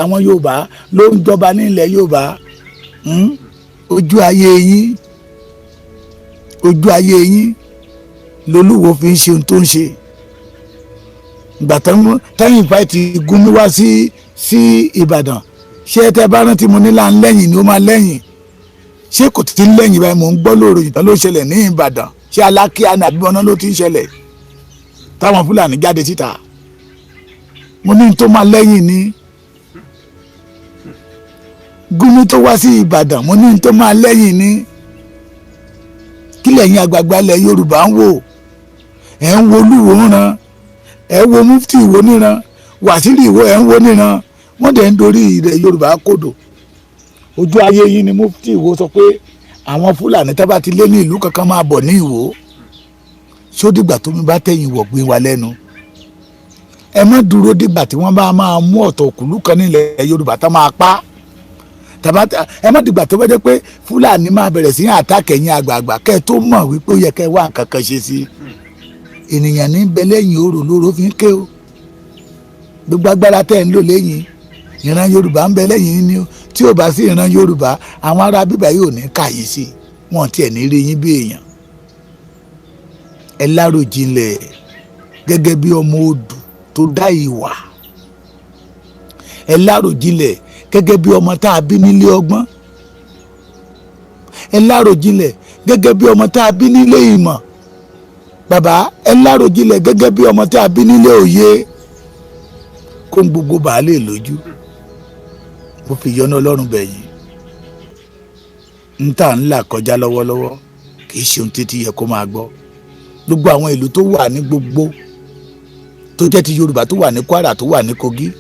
àwọn Yorùbá ló ń jọba ní ilẹ̀ Yorùbá. Ojú ayé yín, ojú ayé yín lolúwo fi ń ṣe ohun tó ń ṣe. Ìgbà tẹ́yìn invite Gumi wá sí Ìbàdàn, ṣé tẹ́ bá rántí, mo ní là ń lẹ́yìn ni ó máa lẹ́yìn. Ṣé kò tí ń lẹ́yìn báyìí? Mò ń gbọ́ lóòrò ìtàn ló ṣẹlẹ̀ ní Ìbàdàn. Ṣé Alákíá ní àbíbọ́ná ló ti ń ṣẹlẹ̀ táwọn Fúlàní jáde síta? Mo ní tó máa lẹ́yìn ni. Gumi tó wá sí Ìbàdàn, mo ní tó máa lẹ́yìn ni. Kí lẹ́yìn àgbààgbà ilẹ̀ Yorùbá ń wò? Ẹ̀ ń wo Olúwo ń ran, ẹ̀ ń wo Mufti Ìwó níran, Wàsílì Ìwó, ẹ̀ ń wo níran. Wọ́n dẹ̀ ń dorí ilẹ̀ Yorùbá kodò. Ojú ayé yín ni Mufti Ìwó sọ pé àwọn Fúlàní tá bá ti lé ní ìlú kankan máa bọ̀ ní Ìwó. Ṣó dìgbà tómi bá tẹ̀yìn wọ̀gbìn wa lẹ́nu? Ẹ má dúró dìgbà tí wọ́n bá máa mú ọ̀tọ̀ òkùlù kan nílẹ̀ Yorùbá tá máa pa tàbá. Ẹ má dìgbà tó bá jẹ́ pé Fúlàní máa bẹ̀rẹ̀ sí attack ẹ̀yin àgbààgbà kẹ́ ẹ tó mọ̀ wípé ó yẹ kẹ́ ẹ wá nǹkan kan ṣe sí. Ènìyàn ní bẹ lẹ́yìn orò lóró fi ń ké o. Gbogbo agbára tẹ́ ẹ̀ ń lò lẹ́yìn ìran Yorùbá ń bẹ lẹ́yìn ni o. Tí ò bá sí ìran Yorùbá, àwọn ará bíbá yóò ní kàyé sí wọn, tiẹ̀ ní rí yín bí èèyàn. Ẹ láròjinlẹ̀ gẹ́gẹ́ bí ọmọ odù tó dá ìwà. Ẹ láròjinlẹ̀ gẹ́gẹ́ bí ọmọ tá a bí nílé ọgbọ́n. Ẹ láròjinlẹ̀ gẹ́gẹ́ bí ọmọ tá a bí nílé ìmọ̀. Bàbá, ẹ láròjinlẹ̀ gẹ́gẹ́ bí ọmọ tá a bí nílé òye. Kó ń gbogbo bàálẹ̀ lójú. Mo fi ìyọ́nú Ọlọ́run bẹ̀ yín. Ń tà ń là kọjá lọ́wọ́lọ́wọ́ kì í ṣe ohun títí yẹ kó máa gbọ́. Gbogbo àwọn ìlú tó wà ní gbogbo tó jẹ́ ti Yorùbá, tó wà ní Kwara, tó wà ní Kogi,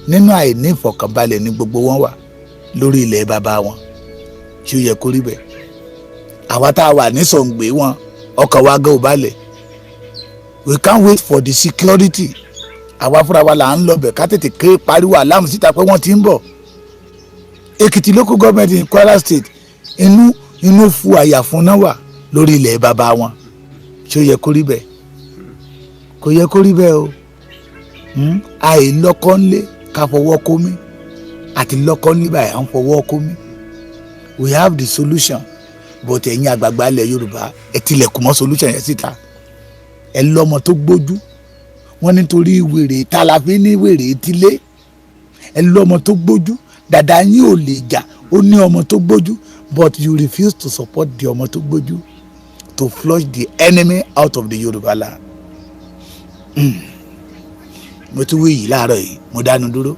nínú àìní ìfọ̀kànbalẹ̀ ní gbogbo wọn wà lórí ilẹ̀ bàbá wọn. Ṣé ó yẹ kó rí bẹ́ẹ̀? Àwa tá a wà ní sọ̀ǹgbé wọn, ọkàn wa gan ò balẹ̀. We can't wait for the security. Àwa fúnra wa là ń lọ bẹ̀ ká tètè ké pariwo alarm síta pé wọ́n ti ń bọ̀. Èkìtì Local Government in Kwara State, inú fu àyà fún náà wà lórí ilẹ̀ bàbá wọn. Ṣé ó yẹ kó rí bẹ́ẹ̀? Kò yẹ kó rí bẹ́ẹ̀ o. Àìlọ́kọ́ ńlé ká fọwọ́ kó mi àti lọ́kọ́ ńlé báyìí, à ń fọwọ́ kó mi. We have the solution, but ẹ̀yin àgbààgbà ilẹ̀ Yorùbá, ẹ tilẹ̀kùn mọ́ solution yẹn síta. Ẹ lọ́mọ tó gbójú wọ́n nítorí wèrè ta la fi ní wèrè etílé. Ẹ lọ́mọ tó gbójú, dàda yín ò lè jà, ó ní ọmọ tó gbójú, but you refuse to support the ọmọ tó gbójú to flush the enemy out of the Yorùbá land. Mo tún wí yìí láàárọ̀ yìí, mo dánu dúró.